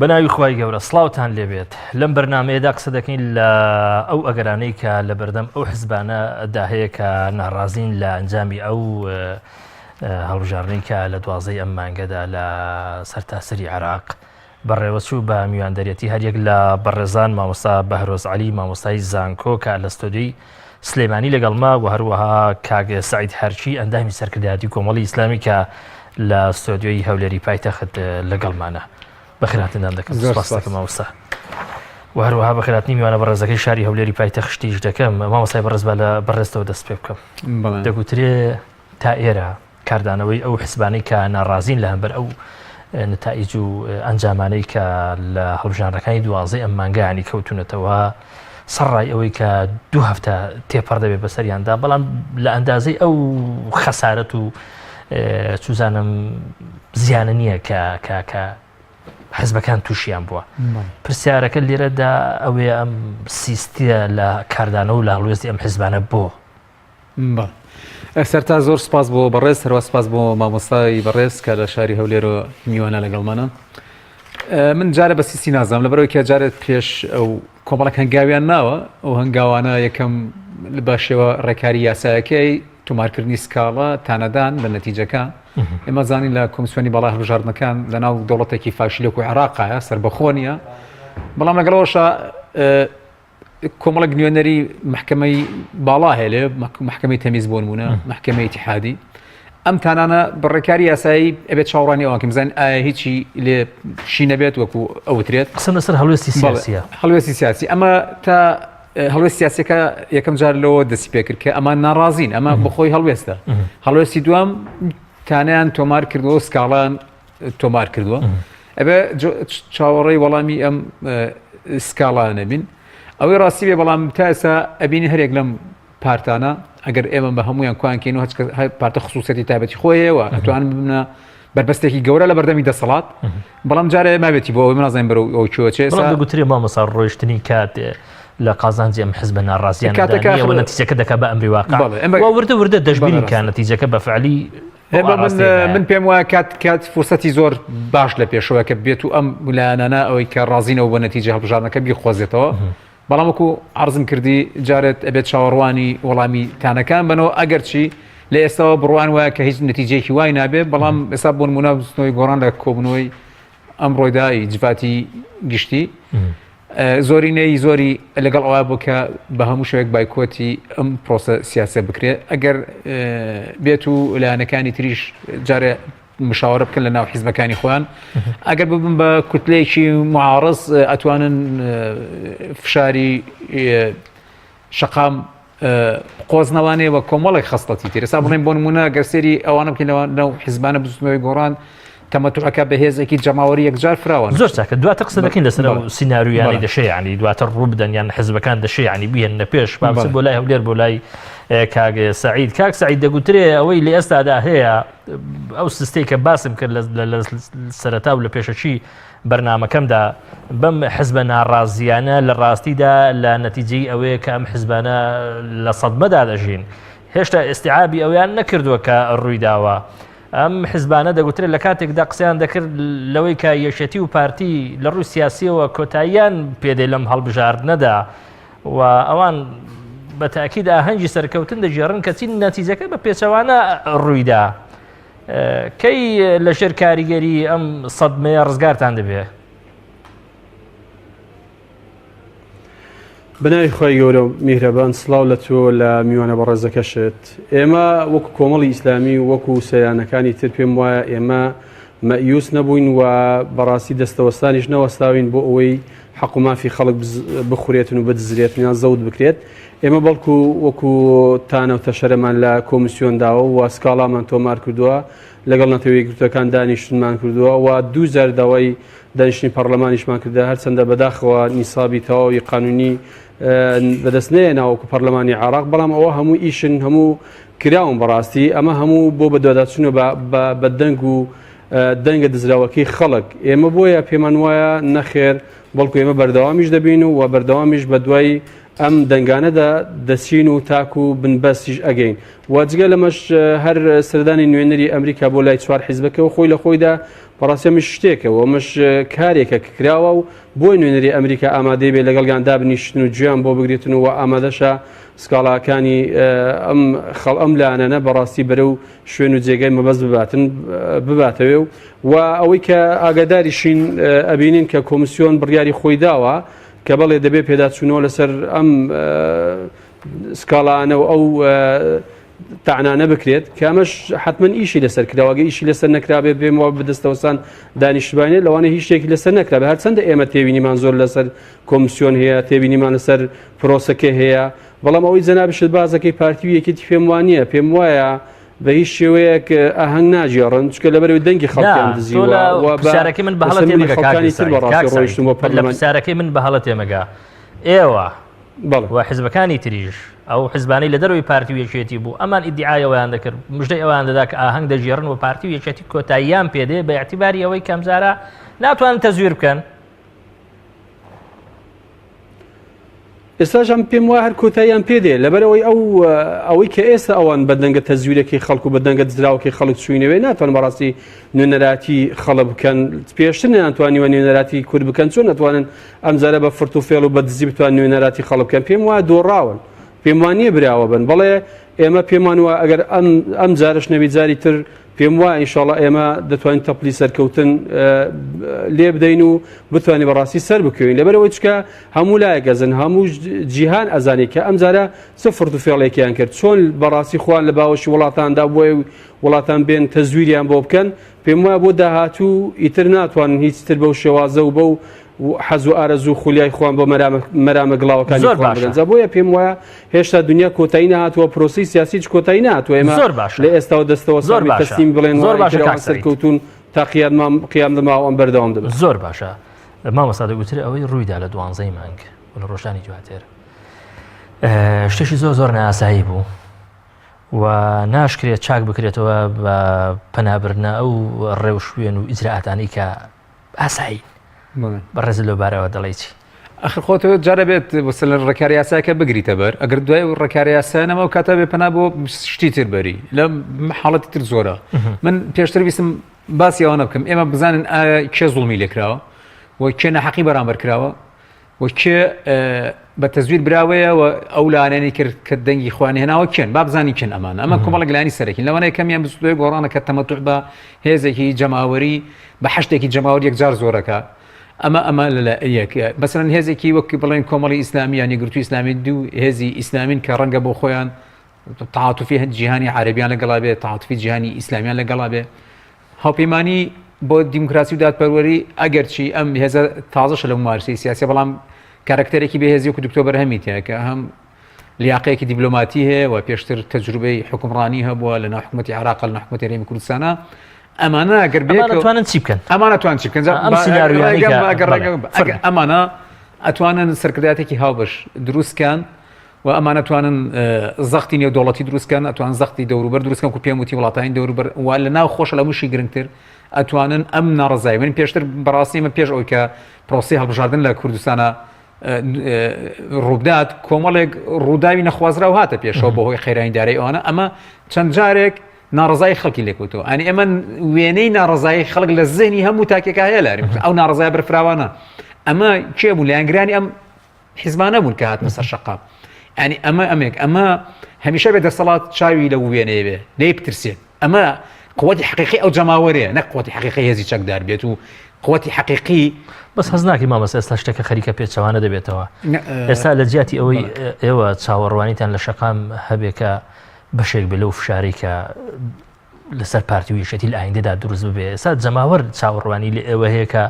بەناوی خوای گەورە سڵاوتان لێبێت لەم بەرنمەیەدا قسە دەکەین لە ئەو ئەگەرانەی کە لە بەردەم ئەو حزبانە دا هەیە کە ناڕازین لە ئەنجامی ئەو هەڵبژاردنەی کە لە دوازدەی ئەم مانگەدا لە سەرتاسەری عێراق بەڕێوەچوو بە میواندەرێتی هەریەک لە بەڕێزان مامۆستا بەهرۆز عەلی مامۆستای زانکۆ کە لە ستۆدیۆی سلێمانی لەگەڵما و هەروەها کاک سعید هەرچی ئەندامی سەرکردایەتی کۆمەڵی ئیسلامی کە لە ستۆدیۆی هەولێری پایتەخت لەگەڵمانە بەخێرهاتندان دەکەم سپاس دەکەم مامۆستا و هەروەها بەخێرهاتنی میوانە بەڕێزەکەی شاری هەولێری پایتەختیش دەکەم مامۆستای بەڕێز با لە بەڕێزتەوە دەست پێ بکەم دەگوترێ تا ئێرە کاردانەوەی ئەو حزبانەی کە ناڕازین لە هەمبەر ئەو نتائیج و ئەنجامانەی کە لە هەڵبژاردنەکانی دوازدەی ئەم مانگانی کەوتونەتەوە سەرڕای ئەوەی کە دوو هەفتە تێپەڕ دەبێت بەسەریاندا بەڵام لە ئەندازەی ئەو خەسارەت و چوزانم زیانە نییە کە کە کە حزبەکان تووشیان بووە پرسیارەکە لێرەدا ئەوەیە ئەم سیستە لە کاردانەوە لە هەڵوێستی ئەم حزبانە بۆ بەڵێ. سەرتا زۆر سپاس بۆ بەڕێز هەروە سپاس بۆ مامۆستای بەڕێز کە لە شاری هەولێرەوە میوانە لەگەڵمانە. من جارە بە سیسی نازانم لەبەرەوەی کە جارێت پێش ئەو کۆمەڵک هەنگاویان ناوە ئەو هەنگاوانە یەکەم بە شێوە ڕێکاری یاسایەکەی تۆمارکردنی سکاڵا تانەدان لە نەتیجەکە ئێمە زانین لە کۆمسیۆنی باڵای هەڵبژاردنەکان لە ناو دەوڵەتێکی فاشلێک و عێراقایە سەربەخۆ نییە بەڵام لەگەڵەوەشە کۆمەڵێک نوێنەری محکمەی باڵا هەیە لێ محکمەی تەمیز بۆ نمونە محکمەی ئیتیحادی ئەم تانانە بڕێکاری یاسایی ئەبێت چاوەڕوانی ئەوان بزانین ئایا هیچی لێ شی نەبێت وەکو ئەوترێت قسە لەسەر هەڵوێستی سیاسیە هەڵوێستی سیاسی ئەمە تا هەڵوێست سیاسەکە یەکەم جار لەوە دەستی پێکرد کە ئەمان ناڕازین ئەمە بەخۆی هەڵوێستە هەڵوێستی دوام تانیان تۆمار کردەوە سکاڵان تۆمار کردووە ئەبێ چاوەڕێی وەڵامی ئەم سکاڵانە بین ئەوەی ڕاستی بێ بەڵام تا ئێستا ئەبینی هەرێک لەم پارتانە ئەگەر ئێمە بە هەمویان کوانکەین و هەچ پارتە خصوصەتی تایبەتی خۆیەوە ئەتوان ببنە بەربەستێکی گەورە لە بەردەمی دەسەڵات بەڵام جارێ ماوێتی بۆ ئەوەی منازانین بەرەو ئەو کوێ بەڵام دەگوترێ مامۆستا ڕۆیشتنی کات لە قازانجی ئەم حزبە ناڕازیان کاتەکە نەتیجەکە دەکا بە ئەمری واقع وردە وردە دەشبینی کە نەتیجەکە بە فعلی من پێم وایە کات کات فرسەتی زۆر باش لە پێشەوە کە بێت و ئەم لایەنانە ئەوەی کە ڕازینەوە بە نەتیجە هەڵبژاردنەکە بیخۆزێتەوە بەڵام وەکو عرضم کردی جارێت ئەبێت چاوەڕوانی وەڵامی تانەکان بنەوە ئەگەرچی لە ئێستاوە بڕوان وایە کە هیچ نەتیجەیەکی وای نابێ بەڵام ئێستا بۆ نمونە بزوتنەوەی گۆڕان لە کۆبوونەوەی ئەمڕۆیدا جڤاتی گشتی زۆرینەی زۆری لەگەڵ ئەوە بوو کە بە هەموو شێوەیەک بایکۆتی ئەم پرۆسە سیاسە بکرێت ئەگەر بێت و لایەنەکانی تریش جارێ مشاوەرە بکەن لە ناو حیزبەکانی خۆیان ئەگەر ببن بە کوتلەیەکی معارض ئەتوانن فشاری شەقام قۆزنەوانەیە وە کۆمەڵێک خەسڵەتی تر ئێستا بڵێن بۆ نمونە گەر سێری ئەوانە بکەین لەو حزبانە بزوتنەوەی گۆڕان تەمەتوعەکە بە هێزێکی جەماوەری یەکجار فراوان زۆر چاکە دواتر قسە دەکەین لەسەر ئەو سیناریۆیانەی دەشێ یعنی دواتر ڕوو بدەن یان حزبەکان دەشێ یعنی بهێننە پێش با بچم بۆ لای هەولێر بۆ لای کاک سعید کاک سعید دەگوترێ ئەوەی لە ئێستادا هەیە ئەو سستەی کە باسم کرد لە سەرەتا و لە پێشەکی بەرنامەکەمدا بەم حزبە ناڕازیانە لە ڕاستیدا لە نەتیجەی ئەوەیە کە ئەم حزبانە لە سەدمەدا دەژین هێشتا ئیستیعابی ئەویان نەکردووە کە ڕوویداوە. ئەم حزبانە دەگوترێت لە کاتێکدا قسەیان دەکرد لەوەی کە یەکێتی و پارتی لە ڕووی سیاسیەوە کۆتاییان پێدێ لەم هەڵبژاردنەدا و ئەوان بە تاکید ئاهەنگی سەرکەوتن دەگێڕن کەچی نەتیجەکە بە پێچەوانە ڕوویدا. کەی لەژێر کاریگەری ئەم سەدمەیە ڕزگارتان دەبێ؟ بەناوی خوای گەورە و میهرەبان سڵاو لە تۆ لە میوانە بەڕێزەکەشت ئێمە وەکو کۆمەڵی ئیسلامی و وەکو سەیانەکانی تر پێم وایە ئێمە مەئیوس نەبووین و بەڕاستی دەستەوەستانیش نەوەستاوین بۆ ئەوەی حەق و مافی خەڵک بخورێتن و بدزرێتن یان زەوت بکرێت ئێمە بەڵکو وەکو تانە و تەشەرەمان لە کۆمیسیۆن داوە و سکاڵامان تۆمار کردووە لەگەڵ نەتەوە یەکگرتووەکان دانیشتنمان کردووە و دوو جار داوای دانیشتنی پەرلەمانیشمان کردە هەرچەندە بەداخەوە نیسابی تەواوی قانونی بەدەست نەیەنا وەکو پەرلەمانی عێراق بەڵام ئەوە هەموو ئیشن هەموو کراون بەڕاستی ئەمە هەموو بۆ بەدواداچوونە بە دەنگ و دەنگە دزراوەکەی خەڵک ئێمە بۆیە پێمان وایە نەخێر بەڵکو ئێمە بەردەوامیش دەبین و بەردەوامیش بە دوای ئەم دەنگانەدا دەچین و تاکو بنبەستیش ئەگەین و جگە لەمەش هەر سەردانی نوێنەری ئەمریکا بۆ لای چوار حیزبەکە و خۆی لە خۆیدا. بەڕاستی ئەمش شتێکە و ئەمەش کارێکە کە کراوە و بۆی نوێنەری ئەمریکا ئامادەی بێ لەگەڵیان دابنیشتن و گوێیان بۆ بگرێتن و ئامادەشە سکاڵاکانی ئەم خەڵ ئەم لایەنانە بەڕاستی بەرەو شوێن و جێگای مەبەست بباتن بباتەوێ و و ئەوەی کە ئاگاداریشین ئەبینین کە کۆمسیۆن بڕیاری خۆی داوە کە بەڵێ دەبێ پێداچوونەوە لەسەر ئەم سکاڵانە و ئەو تەعنانە بکرێت کە ئەمەش حتمما ئیشی لەسەر کراوە گە ئیشی لەسەر نەکرابێت پێم وا بەدەستەوەسان دانیشتبانێت لەوانە هیچ شتێکی لەسەر نەکرابێت هەرچەندە ئێمە تێبینیمان زۆر لەسەر کۆمسیۆن هەیە تێبینیمان لەسەر پرۆسەکە هەیە بەڵام ئەوەی جەنابشت بازەکەی پارتی و یەکێتی پێم وانە پێم وایە بە هیچ شێوەیەک ئاهەنگ ناگێڕن چونکە لەبەرەوەی دەنگی خەڵکیان دزیوە و بە پرسیارەکەی من بە هەڵە تێمەگە کاک خەڵکانی تر سەعید. بەڕاستی کاک سەعید، ڕۆیشتن بۆ لە پەرلەمان پرسیارەکەی من بە هەڵە تێمەگە ئێوە بەڵێ. و حزبەکانی تریش ئەو حزبانەی لە دەرەوەی پارتی و یەکێتی بوو ئەمان ئیدعای ئەوەیان دەکرد مژدەی ئەویان دەدا کە ئاهەنگ دەگێڕن و پارتی و یەکێتی کۆتاییان پێدێ بە اعتباری ئەوەی کەمجارە ناتوانن تەزویر بکەن. ئێستاش ئەم پێم وایە هەر کۆتاییان پێ دێ لەبەرئەوەی ئەو ئەوەی کە ئێستا ئەوان بە دەنگە تەزویرەکەی خەڵک و بە دەنگە دزراوەکەی خەڵک چوینەوێ ناتوان بەڕاستی نوێنەراتی خەڵک بکەن پێشتر نەیانتوانیوە نوێنەراتی کورد بکەن چۆن نەتوانن ئەمجارە بە فرت و فێڵ و بە دزی بتوان نوێنەراتی خەڵک بکەن پێم وایە دۆڕاون پێم وانییە براوە بن بەڵێ ئێمە پێمان وایە ئەگەر ئەم ئەم جارش نەبی جاری تر پێم وایە ئینشاڵا ئێمە دەتوانین تەپلی سەرکەوتن لێ بدەین و بتوانین بەڕاستی سەر بکەوین لەبەرەوەی چکە هەموو لایەک ئەزن هەموو جیهان ئەزانێت کە ئەم جارە چ فرت و فێڵێکیان کرد چۆن بەڕاستی خوان لە باوەشی وڵاتاندا بۆیە وڵاتان بێن تەزویریان بۆ بکەن پێم وایە بۆ داهاتوو ئیتر ناتوانن هیچ تر بەو شێوازە و بەو حەز و ئارەزوو خولیای خۆیان بۆ مەرامە گڵاوەکانی زۆر خۆیان باشە. بگەن. جا بۆیە پێم وایە هێشتا دنیا کۆتایی نەهاتووە پرۆسەی سیاسیش کۆتایی نەهاتووە ئێمە زۆر باشە. لە ئێستاوە دەستەوە زۆر سامی باشە. تەسلیم بڵێن زۆر و باشە ئیتر کاک ئەوان سەعید. سەرکەوتوون تا قیاممان قیام دەماوە ئەم بەردەوام دەبن. زۆر باشە مامۆستا دەگوترێ ئەوەی ڕوویدا لە دوانزەی مانگ و لە ڕۆژانی دواتر شتێکی زۆر زۆر نائاسایی بوو و ناشکرێت چاک بکرێتەوە بە پەنابردنە ئەو ڕێوشوێن و ئیجرائاتانەی کە ئاسایین. بەڕێزت لەو بارەوە دەڵێی چی؟ ئەخر خۆ تۆ جارە بێت مەسەلەن ڕێکاری یاسایەکە بگریتە بەر ئەگەر دوای ئەو ڕێکاری یاسایە نەما و کاتە بێ پەنا بۆ شتی تر بەری لە حاڵەتی تر زۆرە من پێشتر ویستم باسی ئەوانە بکەم ئێمە بزانن ئایا کێ زوڵمی لێکراوە و کێ ناحەقی بەرامبەر کراوە و کێ بە تەزویر براوەیە و ئەو لایەنانەی کرد کە دەنگی خۆیان هێناوە کێن با بزانین کێن ئەمانە ئەمە کۆمەڵێک لایەنی سەرەکین لەوانەیە کەمیان بزوتنەوەی گۆڕانە کە تەمەتوع بە هێزێکی جەماوەری بە حەشتێکی جەماوەر یەکجار زۆرەکە ئەمە ئەمە لە یەک مەسەلەن هێزێکی وەک بڵێن کۆمەڵی ئیسلامی یان یەکگرتووی ئیسلامی دوو هێزی ئیسلامین کە ڕەنگە بۆ خۆیان تعاتفی هەند جیهانی عەرەبیان لەگەڵا بێ تعاتفی جیهانی ئیسلامیان لەگەڵا بێ هاوپەیمانی بۆ دیموکراسی و دادپەروەری ئەگەرچی ئەم هێزە تازەشە لە ممارسەی سیاسی بەڵام کارکتەرێکی بەهێزی وەکو دکتۆر بەرهەمی تیا کە هەم لیاقەیەکی دیبلۆماتی هەیە و پێشتر تەجروبەی حکومڕانی هەبووە لە ناو حکوومەتی عێراق لە حکوومەتی هەرێمی کوردستانە ئەمانە ئەگەر بێتوانن چی بکەن ئەمانە توان چی بکەن ئەم سیناریۆیانەی کە ئەمانە ئەتوانن سەرکردایەتێکی هاوبەش دروستکەن و ئەمانە توانن زەختی نێودەوڵەتی دروستکەن ئەتوان زەختی دەوروبەر دروستکەن و پێم وتی وڵاتانی دەوروبەر و لە ناو خۆشە لە موشی گرنگتر ئەتوانن ئەم ناڕزایی من پێشتر بەڕاستی من پێش ئەوی کە پرۆسی هەڵبژاردن لە کوردستانە ڕووبدات کۆمەڵێک ڕووداوی نەخوازراو هاتە پێشەوە بەهۆی خێرانی دارای ئەوانە ئەمە چەند جارێک ناڕزای خەڵکی لێکوتەوە ئەنی ئەمە وێنەی ناڕزایی خەڵک لە زێنی هەموو تاکێکە هەیە لاریم ئەو ناڕزای بەرفراوانە ئەمە کێ بوو لایەنگرانی ئەم حیزبانە بوون کە هاتنە سەر شەقام ینی ئەمە ئەمێک ئەمە هەمیشە بێ دەسەڵات چاوی لە وێنەیە بێ لێی بترسێت ئەمە قوتی حقیقی ئەو جەماوەرەیە نەک قوتی حقیقی هێزی چەکدار بێت و قوتی حقیقی بەس هەز ناکەی مامۆستا ئێستا شتەکە خەریکە پێچەوانە دەبێتەوە ئێستا لە جیاتی ئەوەی ئێوە چاوەڕوانیتان لە شەقام هەبێ کە بەشێک بێ لەو فشارەی کە لەسەر پارتی و یەکێتی لە ئایندەدا دروست ببێ ئێستا جەماوەر چاوەڕوانی لە ئێوە هەیە کە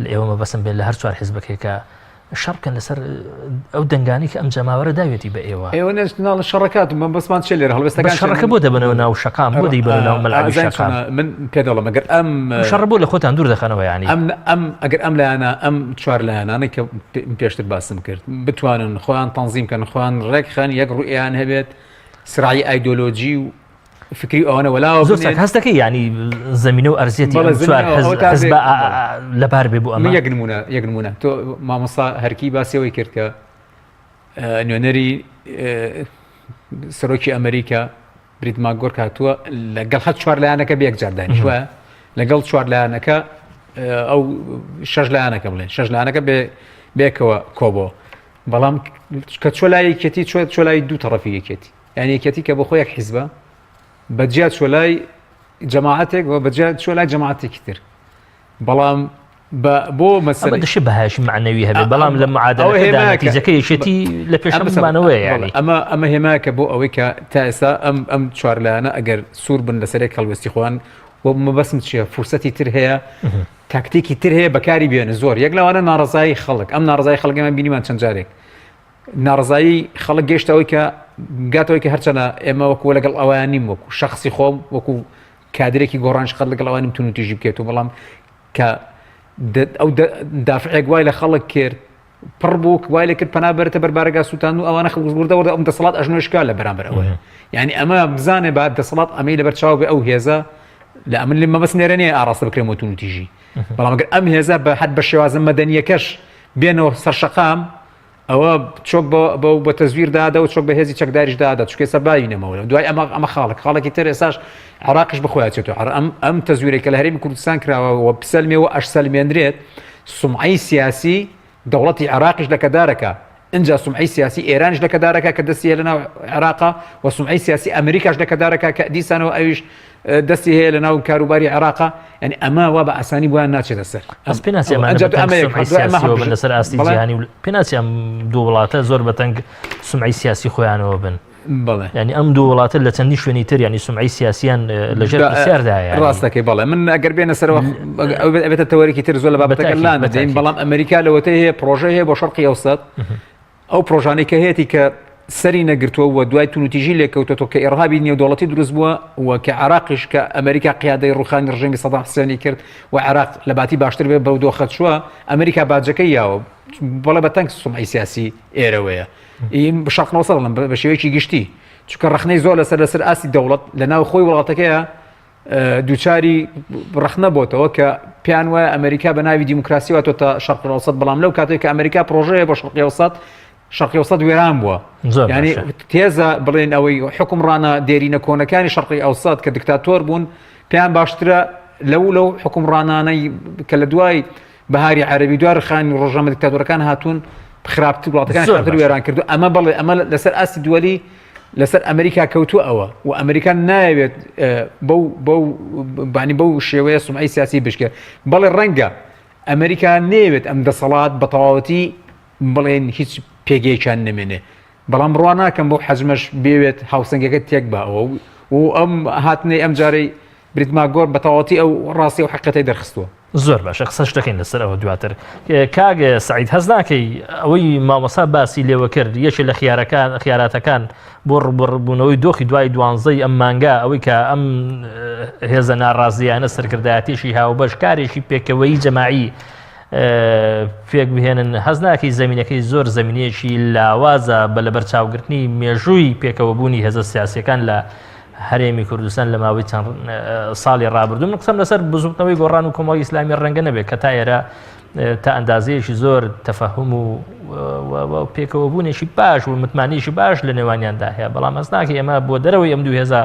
لە ئێوە مەبەستم بێت لە هەر چوار حزبەکەی کە شەڕ بکەن لەسەر ئەو دەنگانی کە ئەم جەماوەرە داوێتی بە ئێوە. ئێوە ناڵ شەڕەکات من بەسمان چێ لێرە هەڵوێستەکان شەڕەکە بۆ دەبەنەوە ناو شەقام بۆ دەیبەنە ناو مەلعەبی شەقام من پێ دەڵێم ئەگەر ئەم شەڕ بۆ لە خۆتان دوور دەخەنەوە یانی ئەم ئەم ئەگەر ئەم لایەنە ئەم چوار لایەنانەی کە پێشتر باسم کرد بتوانن خۆیان تەنزیم کەن خۆیان ڕێکخەن یەک ڕوئیان هەبێت سرعی ئایدۆلۆژی و فکری ئەوانە وەلاوە زۆر چاک هەست دەکەی یانی زەمینە و ئەرزیەتی بەڵێ، ئەم چوار زەمینە ئەوە تا حزب بێ- بەڵێ. لەبار بێ بۆ من ئەمە یەک نمونە یەک نمونە تۆ مامۆستا هەرکی باسی ئەوەی کرد کە اه، نوێنەری اه، سەرۆکی ئەمریکا بریت ماگۆرک هاتووە لەگەڵ هەر چوار لایەنەکە بە یەکجار دانیشتووە. لەگەڵ چوار لایەنەکە ئەو شەش لایەنەکە بڵێن شەش لایەنەکە بێ بێکەوە کۆبۆ بەڵام کە چۆ لای یەکێتی چۆ چۆ لای دوو تەڕەفی یەکێتی یعنی یەکێتی کە بۆ خۆی یەک حیزبە بە جیا چۆ لای جەماعەتێک و بە جیا چۆ لای جەماعەتێکی تر بەڵام بە بۆ مەسەلەی دەشێ بەهایەکی مەعنەوی هەبێ بەڵام لە معادلەکەدا نەتیجەکە یەکێتی لە پێش هەموومانەوەیە یانی ئەمە ئەمە هێمایەکە بۆ ئەوەی کە تا ئێستا ئەم ئەم چوار لایەنە ئەگەر سوور بن لەسەر یەک هەڵوێستی خۆیان و مەبەستم چییە فرسەتی تر هەیە تاکتیکی تر هەیە بەکاری بێنە زۆر یەک لەوانە ناڕزایی خەڵک ئەم ناڕزای خەڵک ئێمە بینیمان چەند جارێک ناڕزایی خەڵک گەشتەوەی کە گاتەوەی کە هەرچەنە ئێمە وەکو لەگەڵ ئەویان نیم وەکو شخصی خۆم وەکو کادرێکی گۆڕانش قەت لەگەڵ ئەوانیم توندوتیژی بکێت و بەڵام کە ئەو دافعێک وای لە خەڵک کرد پڕ بوو وای لە کرد پەنا بەرتە بەر بارەگا سووتان و ئەوانە خەڵک وردە وردە ئەم دەسەڵات ئەژنۆشکا لە بەرامبەر ئەوە یعنی ئەمە بزانێ با دەسەڵات ئەمەی لەبەر چاو بێ ئەو هێزە لە ئەمن لە مەبەست نێرە نییە ئاراستە بکرێن بۆ توندوتیژی بەڵام ئەگەر ئەم هێزە بە حد بە شێوازە مەدەنیەکەش بێنەوە سەر شەقام ئەوە چۆک بە بە تەزویر دادا و چۆک بە هێزی چەکداریش دادا چونکە ئێستا باوی نەماوە دوای ئەمە ئەمە خاڵک خاڵێکی تر ئێستاش عراقش بەخۆیان چێتەوە هەر ئەم ئەم تەزویرێک کە لە هەرێمی کوردستان کراوە و بسەلمێ و ئەشسەلمێنرێت سومعەی سیاسی دەوڵەتی عراقیش لەکەدارەکە ئینجا سومعەی سیاسی ئێرانیش لەکەدارەکە کە دەستی هەیە لەناو عێراقا و سومعەی سیاسی ئەمریکاش لەکەدارەکە کە دیسانەوە ئەویش دەستی هەیە لە ناو کاروباری عێراقا یعنی ئەمە وا بە ئاسانی بۆیان ناچێتە سەر ئەس پێ ناچێ ئەمانە ئەنجا بە تەنگ ئەمە یەک، سومعەی دوای ئەمە سیاسیەوە بن هەڵبژ- لەسەر ئاستی بەڵێ. جیهانی و پێ ناچێ ئەم دوو وڵاتە زۆر بە تەنگ سومعەی سیاسی خۆیانەوە بن بەڵێ یعنی ئەم دوو وڵاتە لە چەندین شوێنی تر یعنی سومعەی سیاسیان لەژێر بە- پرسیاردایە یعنی. ڕاستەکەی بەڵێ من ئەگەر بێنە سەرەوە ئەو ئەبێتە تەوەرێکی تر زۆر لە بابەتەکە بەتاکید، لا نەدەین بەتاکید. بەڵام ئەمریکا لەوەتەی هەیە پرۆژە هەیە بۆ شەرقی ئەوسەت ئەو پرۆژانەی کە هەیەتی کە سەری نەگرتووە و دوای توندوتیژی لێکەوتۆتەوە کە ئیڕهابی نێودەوڵەتی دروست بووە و کە عێراقیش کە ئەمریکا قیادەی ڕوخانی ڕژێمی سەدام حسێنی کرد و عێراق لە باتی باشتر بێ بەو دۆخە چووە ئەمریکا باجەکەی یاوە بەڵێ بە تەنگ سومعی سیاسی ئێرەوەیە شەرق ئەوسەت دەڵێم بە شێوەیەکی گشتی چونکە ڕەخنەی زۆر لەسەر لەسەر ئاستی دەوڵەت لە ناو خۆی وڵاتەکەیە دووچاری ڕەخنە بۆتەوە کە پێیان وایە ئەمریکا بە ناوی دیموکراسی واتۆتە شەرقی ئەوسەت بەڵام لەو کاتێک کە ئەمریکا پرۆژەیە بۆ شەرقی ئەوسەت شەرقی ئەوسەت وێران بووە ینی تێزە بڵێن ئەوەی حکومڕانە دێرینە کۆنەکانی شەرقی ئەوسەت کە دکتاتۆر بوون پێیان باشترە لەو لەو حکومڕانانەی کە لە دوای بەهاری عەرەبی دوای ڕخانی ڕۆژنامە دیکتاتۆرەکان هاتوون خراپتر وڵاتەکان خراپتر وێران کردو ئەمە بەڵێ ئەمە لەسەر ئاستی دووەلی لەسەر ئەمریکا کەوتووە ئەوە و ئەمریکا نایەوێت بەو بەو بانی بەو شێوەیە سومعی سیاسی بشکێت بەڵێ ڕەنگە ئەمریکا نەیەوێت ئەم دەسەڵات بە تەواوەتی بڵێن هیچ پێگەیەکیان نەمێنێ بەڵام بڕوا ناکەم بەو حەجمەش بێوێت هاوسەنگەکە تێک باوە و ئەم هاتنەی ئەم جارەی بریت ماگۆر بە تەواوەتی ئەو ڕاستی و حەقیقەتەی دەرخستووە. زۆر باشە قسەش دەکەین لەسەر ئەوە دواتر. کاک سەعید هەست ناکەی ئەوەی مامۆستا باسی لێوە کرد یەکێ لە خیارەکان خیاراتەکان بۆ ڕووبەڕووبوونەوەی دۆخی دوای دوانزەی ئەم مانگە ئەوەی کە ئەم هێزە ناڕازیانە سەرکردایەتیشی هاوبەش کارێکی پێکەوەیی جەماعی پێک بهێنن هەست ناکەی زمینەکەی زۆر زمینەیەکی لاوازە بە لەبەرچاوگرتنی مێژووی پێکەوەبوونی هێزە سیاسیەکان لە هەرێمی کوردستان لە ماوەی چەند ساڵی ڕابردوو من قسەم لەسەر بزوتنەوەی گۆڕان و کۆمەڵی ئیسلامی ڕەنگە نەبێت کە تا ئێرە تا ئەندازەیەکی زۆر تەفەهم و پێکەوە بوونێکی باش و متمانەیەکی باش لە نێوانیاندا هەیە بەڵام ئەس ناکەی ئەمە بۆ دەرەوەی ئەم دوو هێزە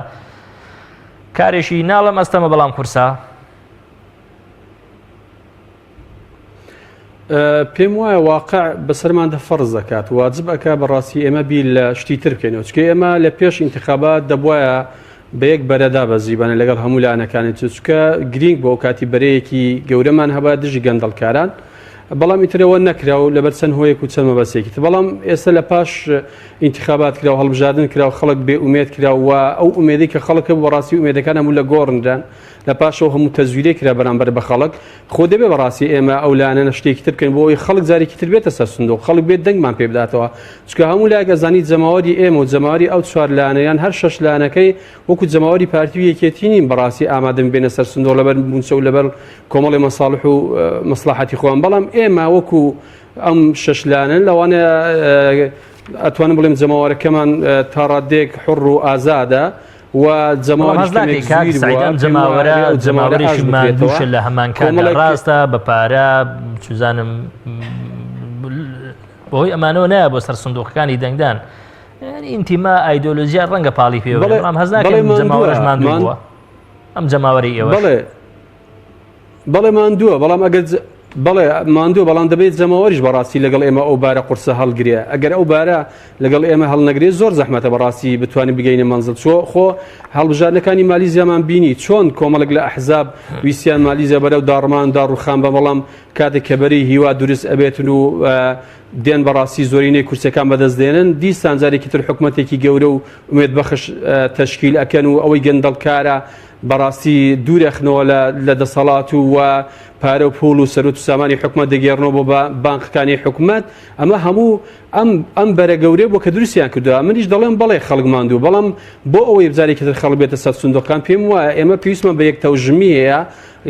کارێکی ناڵم ئەستەمە بەڵام قورسە پێم وایە واقع بەسەرماندا فەرز دەکات واجب ئەکا بەڕاستی ئێمە بیر لە شتی تر بکەینەوە چکە ئێمە لە پێش ئینتخابات دەبواە بە یەک بەرەدا بەزیبانە لەگەڵ هەموو لایەنەکانی تر چکە گرینگ بۆ کاتی بەرەیەکی گەورەمان هەبا دژی گەندەڵکاران بەڵام ئیترەوە نەکرا و لەبەر چەند هۆیەک و چەند مەبەستێکی تر بەڵام ئێستا لە پاش ئینتخابات کرا و هەڵبژاردن کرا و خەڵک بێ ئومێد کرا و ئەو ئومێدەی کە خەڵک هەبوو بەڕاستی ئومێدەکان هەموو لە گۆڕنران لە پاشەوە هەموو تەزویرێک کرا بەرامبەر بە خەڵک، خۆ دەبێ بەڕاستی ئێمە ئەو لایەنانە شتێکی تر بکەین بۆ ئەوەی خەڵک جارێکی تر بێتە سەر سندوق، خەڵک بێت دەنگمان پێ بداتەوە، چونکە هەموو لایەک ئەزانی جەماوەری ئێمە و جەماوەری ئەو چوار لایەنە یان هەر شەش لایەنەکەی وەکو جەماوەری پارتی و یەکێتی نین بەڕاستی ئامادەن بێنە سەر سندوق لەبەر مووچە و لەبەر کۆمەڵی مەساڵح و مەسڵەحەتی خۆیان، بەڵام ئێمە وەکو ئەم شەش لایەنە لەوانەیە ئەتوانم بڵێم جەماوەرەکەمان تا ڕاددەیەک حوڕ و ئازادە، و جەماوەریش کەمێک زویر بووە، ئەم جەماوەرە جەماوەرێکی ماندووشە لە هەمان کاتدا ڕاستە بە پارە چوزانم بەهۆی ئەمانەوە نایە بۆ سەر سندوقەکانی دەنگدان ئینتیما ئایدۆلۆژیا ڕەنگە پاڵی پێوە بەڵام هەز ناکەم جەماوەرەش ماندوو بووە ئەم جەماوەری ئێوە بەڵێ. بەڵێ ماندووە، بەڵام ئەگەر بەڵێ ماندووە، بەڵام دەبێت جەماوەریش بەڕاستی لەگەڵ ئێمە ئەو بارە قورسە هەڵگرێ. ئەگەر ئەو بارە لەگەڵ ئێمە هەڵنەگرێ زۆر زەحمەتە بەڕاستی بتوانین بگەینە مەنزڵ. چۆ خۆ هەڵبژاردنەکانی مالیزیامان بینی چۆن کۆمەڵێک لە ئەحزاب ویستیان مالیزیا بەرەو داڕمان داڕوخان بە، بەڵام کاتێک کە بەری هیوا دروست ئەبێتن و دێن بەڕاستی زۆرینەی کورسیەکان بەدەست دێنن، دیسان جارێکی تر حکومەتێکی گەورە و ئومێدبەخش تەشکیل ئەکەن و ئەوەی گەندەڵکارە بەڕاستی دوور ئەخنەوە لە دەسەڵات و و پارە و پوڵ و سەروت و سامانی حکومەت دەگێڕنەوە بۆ بانقەکانی حکومەت. ئەمە هەموو ئەم ئەم بەرە گەورەیە بۆ کە دروستیان کردووە. منیش دەڵێم بەڵێ خەڵک ماندوو، بەڵام بۆ ئەوەی جارێکی تر خەڵک بێتە سەر سندوقەکان پێم وایە ئێمە پێویستمان بە یەک تەوژمی هەیە.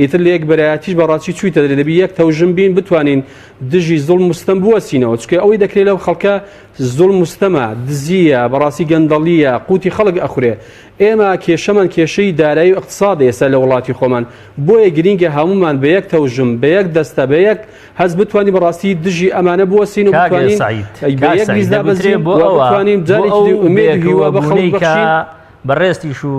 ئیتر لە یەک بەرایەتیش بەڕاستی چوویتە دەرێ، دەبی یەک تەوژم بین بتوانین دژی زوڵم و ستەم بوەستینەوە، چونکە ئەوەی دەکرێت لەو خەڵکە زوڵم و ستەمە، دزییە، بەڕاستی گەندەڵییە، قوتی خەڵک ئەخورێ. ئێمە کێشەمان کێشەی دارایی و ئیقتسادە ئێستا لە وڵاتی خۆمان، بۆیە گرینگە هەموومان بە یەک تەوژم، بە یەک دەستە، بە یەک هەست بتوانین بەڕاستی دژی ئەمانە بوەستین و کاک بتوانین سەعید، بە کاک یەک سەعید لیست دەگوترێ دابەزین بۆ و ئەوە بتوانین بۆ جارێکی ئەو دی ئومێد و هیوا بە خەڵک بەیەکەوەبوونەی کە بەخشین. بەڕێزتیش و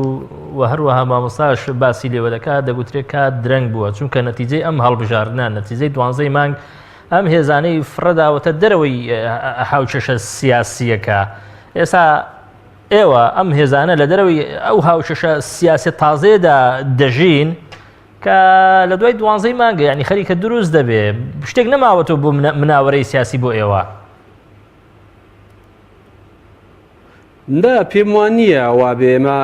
و هەروەها مامۆستاش باسی لێوە دەکات، دەگوترێ کات درەنگ بووە، چونکە نەتیجەی ئەم هەڵبژاردنە، نەتیجەی دوانزەی مانگ ئەم هێزانەی فڕێداوەتە دەرەوەی هاوکێشە سیاسییەکە. ئێستا ئێوە ئەم هێزانە لە دەرەوەی ئەو هاوکێشە سیاسیە تازەیەدا دەژین کە لە دوای دوانزەی مانگە، یعنی خەریکە دروست دەبێ، شتێک نەماوەتەوە بۆ مناوەرەی سیاسی بۆ ئێوە. نا پێم وا نییە وابێ، ئێمە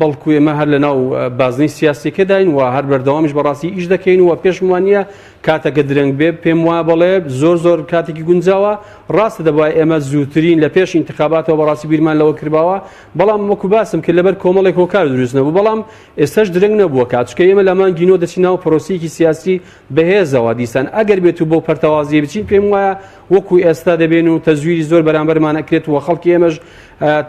بەڵکو ئێمە هەر لەناو بازنەی سیاسیەکەداین و هەر بەردەوامیش بەڕاستی ئیش دەکەین و پێشم وا نییە کاتەکە درەنگ بێ. پێم وایە بەڵێ زۆر زۆر کاتێکی گونجاوە. ڕاستە دەبوایە ئێمە زووترین لە پێش ئینتخاباتەوە بەڕاستی بیرمان لەوە کردباوە، بەڵام وەکو باسم کرد لەبەر کۆمەڵێک هۆکار دروست نەبوو، بەڵام ئێستاش درەنگ نەبووە کات، چونکە ئێمە لە مانگی نۆ دەچین ناو پرۆسەیەکی سیاسی بەهێزەوە. دیسان ئەگەر بێت و بەو پەرتەوازیە بچین پێم وایە وەکو ئێستا دەبێن و تەزویری زۆر بەرامبەرمان ئەکرێت و خەڵکی ئێمەش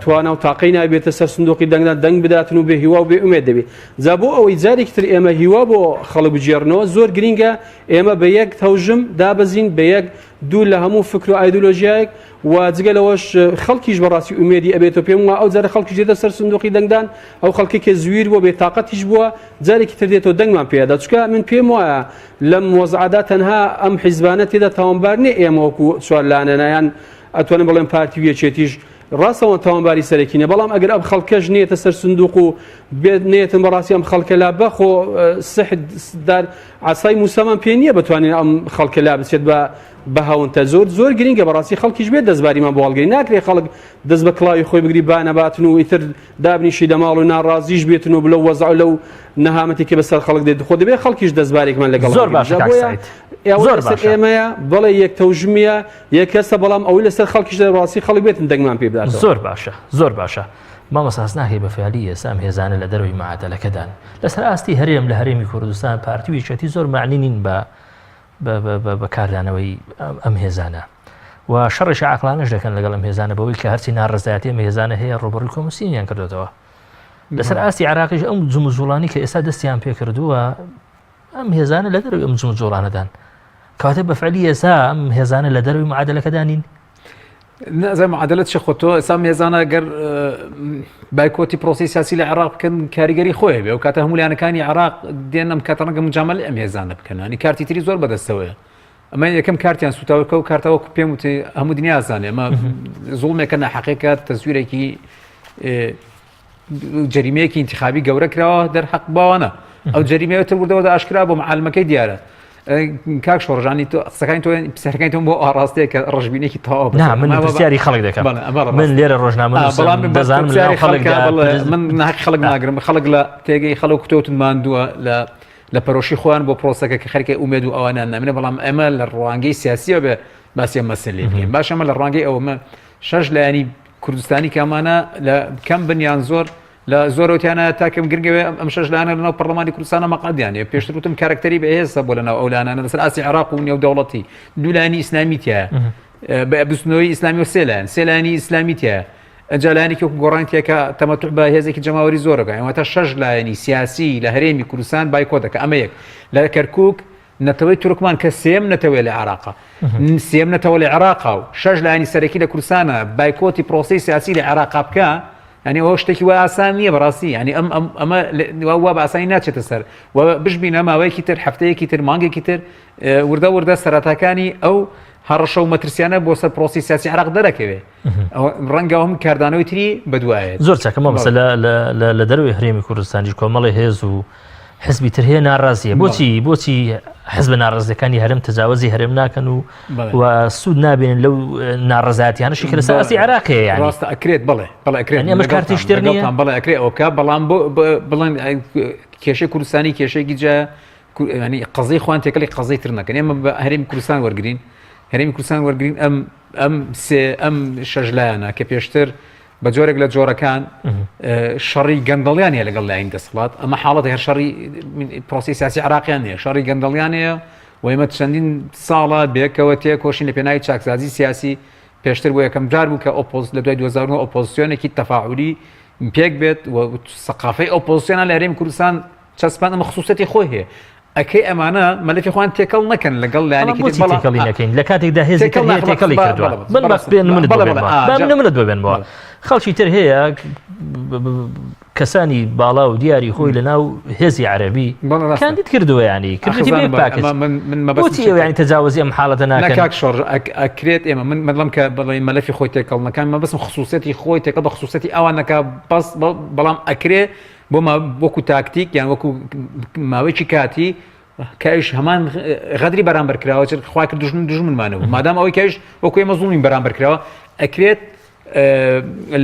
توانا و تاقەی نابێتە سەر سندوقی دەنگدان دەنگ بداتن و بێ هیوا و بێ ئومێد دەبێت. جا بۆ ئەوەی جارێکی تر ئێمە هیوا بۆ خەڵک بگێڕنەوە زۆر گرینگە ئێمە بە یەک تەوژم دابەزین، بە یەک دوور لە هەموو فکر و ئایدۆلۆژیایەک و جگە لەوەش خەڵکیش بەڕاستی ئومێدی ئەبێتەوە. پێم وایە ئەو جارە خەڵکیش دێتە سەر سندوقی دەنگدان، ئەو خەڵکی کە زویر بووە بێ تاقەتیش بووە جارێکی تر دێتەوە دەنگمان پێدا، چونکە من پێم وایە لەم وەزعەدا تەنها ئەم حیزبانە تێدا تاوانبار نییە، ئێمە وەکو چوار لایەنە یان ئەتوانم بڵێم پارتی و یەکێتیش ڕاستەوە تاوانباری سەرەکی نیە، بەڵام ئەگەر ئەم خەڵکەش نێتە سەر سندوق و بێت نێتن بەڕاستی ئەم خەڵکە لا بەخۆ سحر دار عسای موسامان پێ نییە بتوانین ئەم خەڵکە لا بچێت بە بە هەونتە. زۆر زۆر گرنگە بەڕاستی خەڵکیش بێت دەستباریمان بۆ هەڵگری، ناکرێ خەڵک دەست بە کڵاوی خۆی بگری با نەباتن و ئیتر دابنیشی لە ماڵ و ناڕازیش بێتن و لەو وەزع و لەو نەهامەتی کە بەسەر خەڵک دێت، خۆ دەبێت خەڵکیش دەستبارێکمان لەگەڵ زۆر باشە کاک بۆیە سەعید. ئەوە زۆر لەسەر باشە. ئێمەیە، بەڵێ یەک تەوژمیە یەک کەسە، بەڵام ئەوەی لەسەر خەڵکیش ڕاستی خەڵک بێتن دەنگمان پێ بداتەوە. زۆر باشە زۆر باشە مامۆستا هەست ناکەی بە فیعلی ئێستا ئەم هێزانە لە دەرەوەی معادەلەکەدان لەسەر ئاستی هەرێم لە هەرێمی کوردستان پارتی و یەکێتی زۆر معنی نین بە بە کاردانەوەی ئەم هێزانە و شەڕێکی عقلانەش دەکەن لەگەڵ ئەم هێزانە بەوەی کە هەرچی ناڕزایەتی ئەم هێزانە هەیە ڕوبڕی کۆمسیۆنیان کردوێتەوە لەسەر ئاستی عراقیش ئەم جموجوڵانی کە ئێستا دەستیان پێکردووە ئەم هێزانە لە دەرەوەی ئەم جموجوڵانەدان کاتێ بەفعلی ئێستا ئەم هێزانە لە دەرەوەی معادلەکەدانین نازانم معادلە چی خۆ تۆ ئێستا مێزانە گەر بایکۆتی پرۆسی سیاسی لە عێراق بکەن کاریگەری خۆی بێ و کاتە هەموو لایەنەکانی عێراق دێن ئەم کاتە ڕەنگە مجاملە ئەم هێزانە بکەن ینی کارتی تری زۆر بەدەستەوەیە ئەمە یەکەم کارتیان سوتاوەکە و کارتەوە پێم وتی هەموو دنیا زانێ ئەمە زوڵمێکە ناحەقێکە تەزویرێکی جەریمەیەکی ئینتخابی گەورە کراوە دەرحەق باوانە ئەو جەریمەیە تر وردەوە ئاشکرا بۆ معالمەکەی دیارە کاک شۆڕژانی تۆ قسەکانی تۆ پرسیارەکانی تۆم بۆ ئاڕاستەیە کە ڕەشبینێکی تەواو نا من پرسیاری خەڵک دەکەم من لێرە ڕۆژنامە بەڵام دەزانم خەڵک من ناحەقی خەڵک ناگرم خەڵک لە تێگەی خەڵک تۆتون ماندووە لە لە پەرۆشی خۆیان بۆ پرۆسەکە کە خەرکە ئومێد و ئەوانیان نامێنێ بەڵام ئێمە لە ڕوانگەی سیاسیەوە بێ باسی ئەم مەسەلەی بکەین باش ئەمە لە ڕوانگەی ئەومە شەش لایەنی کوردستانی کامانە لە کەم بن یان زۆر لە زۆرەوتیانە تاکەم گرنگەوێ ئەم شەش لایەنە لەناو پەرلەمانی کوردستانە مەقعەدیان هەیە پێشتر وتم کارکتەری بەهێزە بۆ لەناو ئەو لایەنانە لەسەر ئاستی عێراق و نێودەوڵەتی دوو لایەنی ئیسلامی تایە بە بزوتنەوەی ئیسلامی و سێ لایەن سێ لایەنی ئیسلامی تایە ئەجا لایەنێکی وەکو گۆڕان تایە کە تەمەتوع بە هێزێکی جەماوەری زۆرەکە ئەوەتە شەش لایەنی سیاسی لە هەرێمی کوردستان بایکۆ دەکە ئەمە یەک لە کەرکک نەتەوەی تورکمان کە سێیەم نەتەوەیە لە عێراقا، سێیەم نەتەوە لە عێراقا و شەش لایەنی سەرەکی لە کوردستانە بایکۆتی پرۆسەی سیاسی لە عێراقا بکا، ینی ئەوە شتێکی وا ئاسان نییە بەڕاستی ینی ئەم ئەم ئەمە وا بە ئاسانی ناچێتە سەر و بشبینە ماوەیەکی تر هەفتەیەکی تر مانگێکی تر وردە وردە سەرەتاکانی ئەو هەڕەشە و مەترسیانە بۆ سەر پرۆسی سیاسی عراق دەرەکەوێ ڕەنگە هەم کاردانەوەی تری بەدوایە زۆر چاکە مامۆستا لە دەروی هەرێمی کوردستانیش کۆمەڵی هێز و حزبی تر هەیە ناڕازیە بۆچی بۆچی حزب ناڕازیەکانی هەرم تەجاوزی هەرێم ناکەن و و سوود نابێن لەو ناڕزایەتیانەشی کە لەسەر ئاستی عێراق هەیە یانی ڕاستە ئەکرێت بڵێ بەڵێ ئەکرێت ئەمەش کارتی شتر نییە بەڵێ ئەکرێت ئەو بکە بەڵام بۆ بڵێن کێشەی کوردستانی کێشەیەکی جا ینی قەزەی خوان تێکەڵی قەزەی تر نەکەن ئێمە بە هەرێمی کوردستان وەرگین هەرێمی کوردستان وەرگین ئەم ئەم سێ ئەم شەش لایەنە کە پێشتر بە جۆرێک لە جۆرەکان شەڕی گەندەڵیان هەیە لەگەڵ لایەنی دەسەڵات ئەمە حاڵەتی هەر شەڕی پرۆسی سیاسی عراقیان نیە شەڕی گەندەڵیان هەیە و ئێمە چەندین ساڵە بێکەوە تێکۆشین لە پێناوی چاکسازی سیاسی پێشتر بۆ یەکەم جار بوو کە ئۆپۆز لە دوای 2009 ئۆپۆزیسیۆنێکی تەفاعولی پێک بێت و سەقافەی ئۆپۆزیسیۆنە لە هەرێمی کوردستان چەسپان ئەمە خصوصەتی خۆی هەیە ئەکەی ئەمانە مەلەفی خۆیان تێکەڵ نەکەن لەگەڵ لایەنێکی تر بەڵام تێکەڵی نەکەین لە کاتێکدا هێزی تێکەڵ هەیە تێکەڵی کردووە من بەس پێ منت بە منت ببێنمەوە خەڵکی تر هەیە کەسانی باڵا و دیاری خۆی لە ناو هێزی عەربی کاندید کردووە ینی کردی بۆچی ئێوە ینی تەجاوزی ئەم حاڵەتە ناکەن کاک شۆڕ ئەکرێت ئێمە من مەدڵم کە بەڵێ مەلەفی خۆی تێکەڵ نەکان مەبەستم خصوصیەتی خۆی تێکەڵ بە خصوصیەتی ئەوان نەکا بەس بەڵام ئەکرێ بۆ وەکو تاکتیک یان وەکو ماوەیەکی کاتی کە ئەویش هەمان غەدری بەرامبەر کراوە چ خوا کرد دوژمن دوژمنمانەوە مادام ئەوەی کەش وەکو ئێمە زوڵمی بەرامبەر کراوە ئەکرێت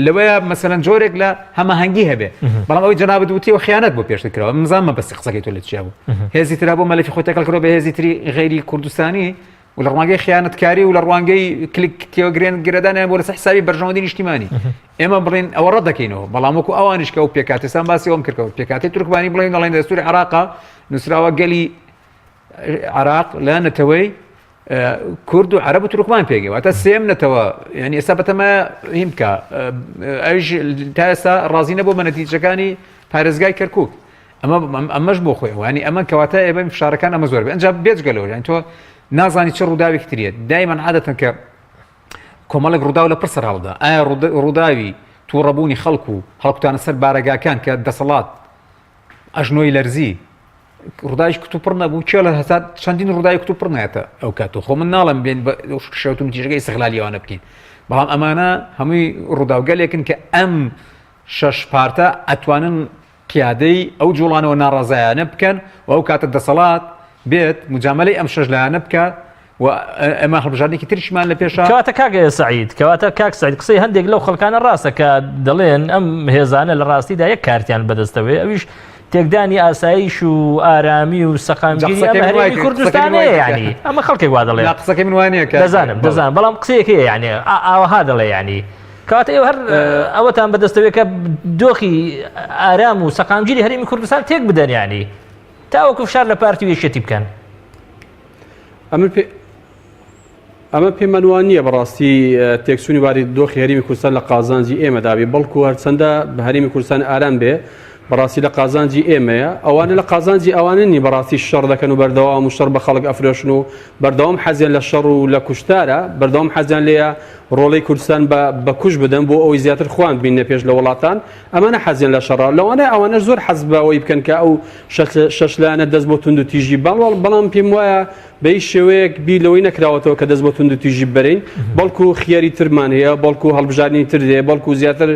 لەوەیە مەسەلەن جۆرێک لە هەماهەنگی هەبێ بەڵام ئەوەی جەنابت وتی و خیانەت بۆ پێشتر کراوە من زانم بەسی قسەکەی تۆ لە چیا بوو هێزی ترا بۆ مەلەفی خۆی تێکەڵ کردووە بە هێزی تری غەیری کوردستانی و لە ڕوانگەی خیانەتکاری و لە ڕوانگەی کلک تێوەگرێن گرێدانیان بۆ لەسەر حسابی بەرژەوەندی نیشتیمانی ئێمە بڵێن ئەوە ڕەت دەکەینەوە بەڵام وەکو ئەوانیش کە ئەو پێکهاتەسان باسی ئەوم کردەوە پێکهاتەی تورکمانی بڵێن دەڵێن دەستوری عراقا نووسراوە گەلی عراق لە نەتەوەی کورد و عەرەب و تورکمان پێگەی واتە سێم نەتەوە یعنی ئێستا بەتەمە هیم بکە ئەویش تا ئێستا ڕازی نەبوو بە نەتیجەکانی پارێزگای کەرکک ئەمە ئەمەش بۆ خۆی وانی ئەمە کەواتە ئێمە فشارەکان ئەمە زۆر بێ ئەنجا بێجگە لەوە یانی تۆ نازانی چ ڕووداوێکی تریە دایمەن عادەتەن کە کۆمەڵێک ڕووداو لە پڕ سەرهەڵدا ئایا ڕووداوی تووڕەبوونی خەڵک و هەڵکوتانە سەر بارەگاکان کە دەسەڵات ئەژنۆی لەرزی ڕووداوی کتوپڕ نەبوو کێ لە هەسات چەندین ڕووداوی کتوپڕ نایەتە ئەو کات و خۆ من ناڵم بێن بە شێوتم تیژەکە ئیسغلالی ئەوانە بکەین بەڵام ئەمانە هەمووی ڕووداوگەلێکن کە ئەم شەش پارتە ئەتوانن قیادەی ئەو جوڵانەوە ناڕەزایانە بکەن و ئەو کاتە دەسەڵات بێت مجامەلەی ئەم شەش لایەنە بکات و ئێمە هەڵبژاردنێکی تریشمان لە پێشە. کەواتە کاک سەعید، کەواتە کاک سەعید قسەی هەندێک لەو خەڵکانە ڕاستە کە دەڵێن ئەم هێزانە لە ڕاستیدا یەک کارتیان بەدەستەوەیە ئەویش تێکدانی ئاسایش و ئارامی و سەقامگیری ئەم هەرێمی کوردستانەیە یانی ئەمە خەڵکێک وا دەڵێ. نا قسەکەی من وا نییە کاک. دەزانم دەزانم بەڵام قسەیەک هەیە یانی ئاوەها دەڵێ یانی کەواتە ئێوە هەر ئەوەتان بەدەستەوەی کە دۆخی ئارام و سەقامگیری هەرێمی کوردستان تێک بدەن ینی تاوەکو فشار لە پارتی و یەکێتی بکەن. ئەمە پێ ئەمە پێمان وان نییە بەڕاستی تێکچوونی باری دۆخی هەرێمی کوردستان لە قازانجی ئێمەدا بێ بەڵکو هەرچەندە بە هەرێمی کوردستان ئارام بێ بەڕاستی لە قازانجی ئێمەیە ئەوانە لە قازانجی ئەوانە نی بەڕاستی شەڕ دەکەن و بەردەوام و شەڕ بە خەڵک ئەفرۆشن و بەردەوام حەزیان لە شەڕ و لە کوشتارە بەردەوام حەزیان لێیە ڕۆڵەی کوردستان بە بە کوش بدەن بۆ ئەوەی زیاتر خۆیان بیننە پێش لە وڵاتان ئەمانە حەزیان لە شەڕە لەوانەیە ئەوانەش زۆر حەز بەوەی بکەن کە ئەو شەش لایەنە دەست بۆ توندوتیژی بەڵ بەڵام پێم وایە بە هیچ شێوەیەک بیر لەوەی نەکراوەتەوە کە دەست بۆ توندوتیژی بەرین بەڵکو خیاری ترمان هەیە بەڵکو هەڵبژاردنی تر هەیە بەڵکو زیاتر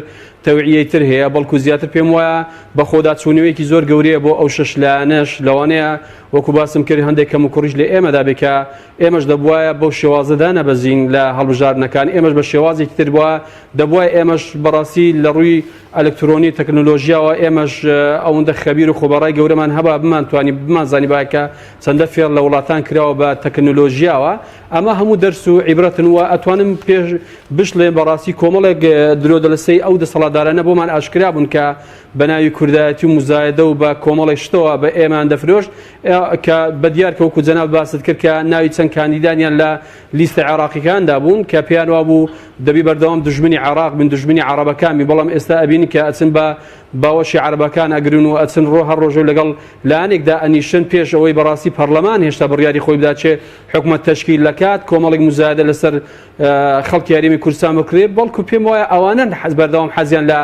تەوعیەی تر هەیە بەڵکو زیاتر پێم وایە بەخۆداچوونەوەیەکی زۆر گەورەیە بۆ ئەو شەش لایەنەش لەوانەیە وەکو باسم کرد هەندێک کەم و کوڕیش لە ئێمەدا بێ کە ئێمەش دەبوایە بەو شێوازە دانەبەزین لە هەڵبژاردنەکان ئێمەش بە شێوازێکی تر بووە دەبوایە ئێمەش بەڕاستی لە ڕووی ئەلکترۆنی تەکنۆلۆژیاوە ئێمەش ئەوەندە خەبیر و خۆبەڕای گەورەمان هەبا بمانتوانی بمانزانیبایە کە چەندە فێڵ لە وڵاتان کراوە بە تەکنۆلۆژیاوە ئەمە هەموو دەرس و عیبرەتن و ئەتوانم پێش بشڵێم بەڕاستی کۆمەڵێک درۆدەلەسەی ئەو دەسەڵاتدارانە بۆمان ئاشکرا بوون کە بە ناوی کوردایەتی و موزایەدە و بە کۆمەڵێک شتەوە بە ئێمەیان دەفرۆشت کە بە دیار کە وەکو جەناب باست کرد کە ناوی چەند کاندیدانیان لە لیستە عێراقیەکاندا بوون کە پێیان وابوو دەبی بەردەوام دوژمنی عێراق بن دوژمنی عەڕەبەکان بین بەڵام ئێستا ئەبینی کە ئەچن بە باوەشی عەرەبەکان ئەگرن و ئەچن ڕۆ هەر ڕۆژە لەگەڵ لایەنێکدا ئەنیشن پێش ئەوەی بەڕاستی پەرلەمان هێشتا بڕیاری خۆی بدا چێ حکومەت تەشکیل دەکات کۆمەڵێک مزایدە لەسەر خەڵکی هەرێمی کوردستان بکرێت بەڵکو پێم وایە ئەوانەن حەز بەردەوام حەزیان لە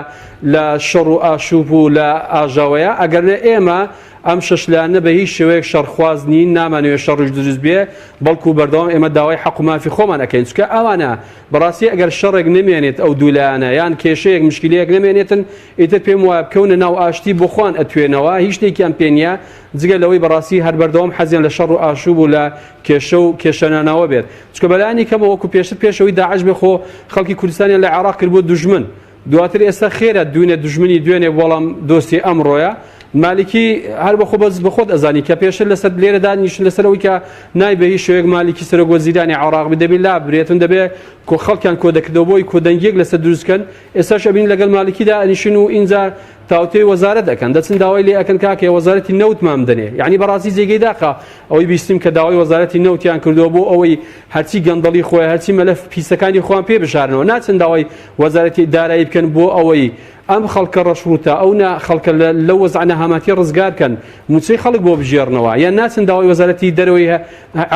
لە شەڕ و ئاشوب و لە ئاژاوەیە ئەگەر نە ئێمە ئەم شەش لایەنە بە هیچ شێوەیەک شەڕخواز نین، نامانەوێت شەڕیش دروست بێ، بەڵکو بەردەوام ئێمە داوای حەق و مافی خۆمان ئەکەین، چونکە ئەوانە بەڕاستی ئەگەر شەڕێک نەمێنێت ئەو دوو لایەنە یان کێشەیەک مشکیلەیەک نەمێنێتن ئیتر پێم وایە بکەونە ناو ئاشتی بۆ خۆیان ئەتوێنەوە هیچ شتێکیان پێ نییە جگە لەوەی بەڕاستی هەر بەردەوام حەزیان لە شەڕ و ئاشوب و لە کێشە و کێشەنانەوە بێت چونکە بەلایەنی کەمەوە وەکو پێشتر پێش ئەوەی داعش بێ خۆ خەڵکی کوردستانیان لە عێراق کردبووە دوژمن دواتر ئێستا خێرە دوینێ دوژمنی دوێنێ بەڵام دۆستی ئەمڕۆیە مالکی هەر بەخۆ بەس بەخۆت ئەزانی کە پێشتر لەسەر لێرە دانیشن لەسەر ئەوەی کە نای بە هیچ شێوەیەک مالکی سەرۆک وەزیرانی عێراق بێ دەبێ لابرێتن دەبێ کۆ خەڵکیان کۆ دەکردەوە بۆی کۆدەنگیەک لەسەر دروست کەن ئێستاش ئەبین لەگەڵ مالکیدا ئەنیشن و ئینجا تاوتێی وەزارەت ئەکەن دەچن داوای لێ ئەکەن کاکە وەزارەتی نەوتمان بدەنێ یعنی بەڕاستی جێگەی داخە ئەوەی بیستیم کە داوای وەزارەتی نەوتیان کردووە بۆ ئەوەی هەرچی گەندەڵی خۆی هەرچی مەلەف پیسەکانی خۆیان پێ بشارنەوە ناچن داوای وەزارەتی دارایی بکەن بۆ ئەوەی ئەم خەڵکە ڕەشڕووتە ئەو نا خەڵکە لەو وەزعە نەهامەتی ڕزگار کەن مووچەی خەڵک بۆ بگێڕنەوە یان ناچن داوای وەزارەتی دەرەوەی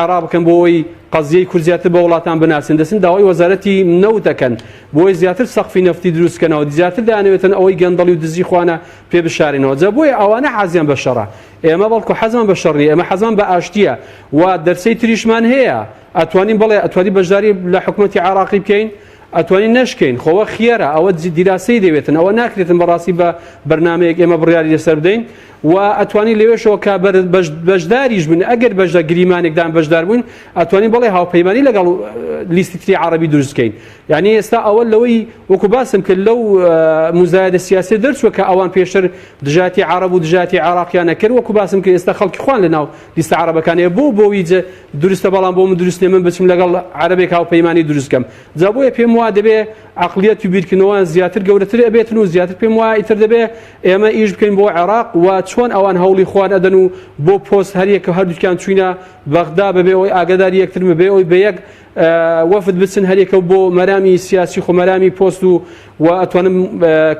عێراق بکەن بۆ ئەوەی قەزیەی کورد زیاتر بە وڵاتان بناسن دەچن داوای وەزارەتی نەوت دەکەن بۆی زیاتر سەقفی نەفتی دروست کەنەوە زیاتر دەیانەوێتن ئەوەی گەندەڵی و دزی خوانە پێ بشارینەوە جا بۆیە ئەوانە حەزیان بە شەڕە ئێمە بەڵکو حەزمان بە شەڕ نیە ئێمە حەزمان بە ئاشتیە و دەرسەی تریشمان هەیە ئەتوانین بڵێ ئەتوانی بەشداری لە حکوومەتی عێراقی بکەین ئەتوانین نەشکەین خۆوە خیێرە ئەوە دیراسەی دەوێتن ئەوە ناکرێتن بەڕاستی بە بەرنمەیەک ئێمە بڕیاری لەسەر بدەین و ئەتوانی لەوێشەوە کە بەشداریش بن ئەگەر بەشدە گریمانێکدان بەشدار بووین ئەتوانین بەڵێ هاوپەیمانی لەگەڵ لیستی تری عەڕەبی دروست بکەین یعنی ئێستا ئەوە لەوەی وەکو باسم کرد لەو مزایدە سیاسی دەرچوە کە ئەوان پێشتر دژاتی عرب و دژاتی عراقیان نەکرد وەکو باسم کرد ئێستا خەڵکی خوان لەناو لیستە عربەکانەیە بۆ بۆوی دروستە بەڵام بۆ من دروست نیە من بچم لەگەڵ عەرەبێک هاوپەیمانی دروست کەم جا بۆیە پێم وا دەبێ عقلیەت و بیرکردنەوەیان زیاتر گەورەتر ئەبێتن و زیاتر پێم وایە ئیتر دەبێ ئێمە ئیش بکەین بۆ عێراق و چۆن ئەوان هەوڵی خۆیان ئەدەن و بۆ پۆست هەریەکە هەردووکیان چوینە بەغدا بەبێ ئەوەی ئاگاداری یەکتر بەبێ ئەوەی بە یەک وەفد بچن هەریەکە بۆ مەرامی سیاسی خۆ مەرامی پۆست و و ئەتوانم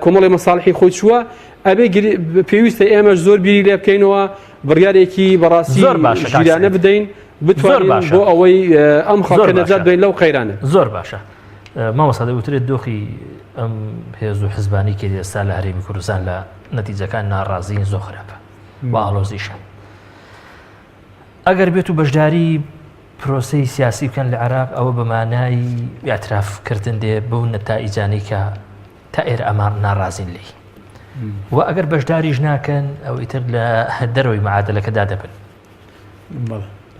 کۆمەڵی مەساڵحی خۆی چووە ئەبێ پێویستە ئێمەش زۆر بیری لێ بکەینەوە بڕیارێکی بەڕاستی زۆر باشە کاک ژیرانە سعید. بدەین زۆر بتوانین باشە. بۆ ئەوەی ئەم زۆر خەڵکە نەجات باشە. بدەین لەو قەیرانە. زۆر باشە مامۆستا دەگوترێت دۆخی ئەم هێز و حزبانی کە ئێستا لە هەرێمی کوردستان لە نەتیجەکان ناڕازین زۆر خراپە و ئاڵۆزیشە ئەگەر بێت و بەشداری پرۆسەی سیاسی بکەن لە عێراق ئەوە بە مانای اعتراف کردن دێ بەو نەتائیجانەی کە تا ئێرە ئەمان ناڕازین لێی و ئەگەر بەشداریش ناکەن ئەو ئیتر لە دەرەوەی معادلەکەدا دەبن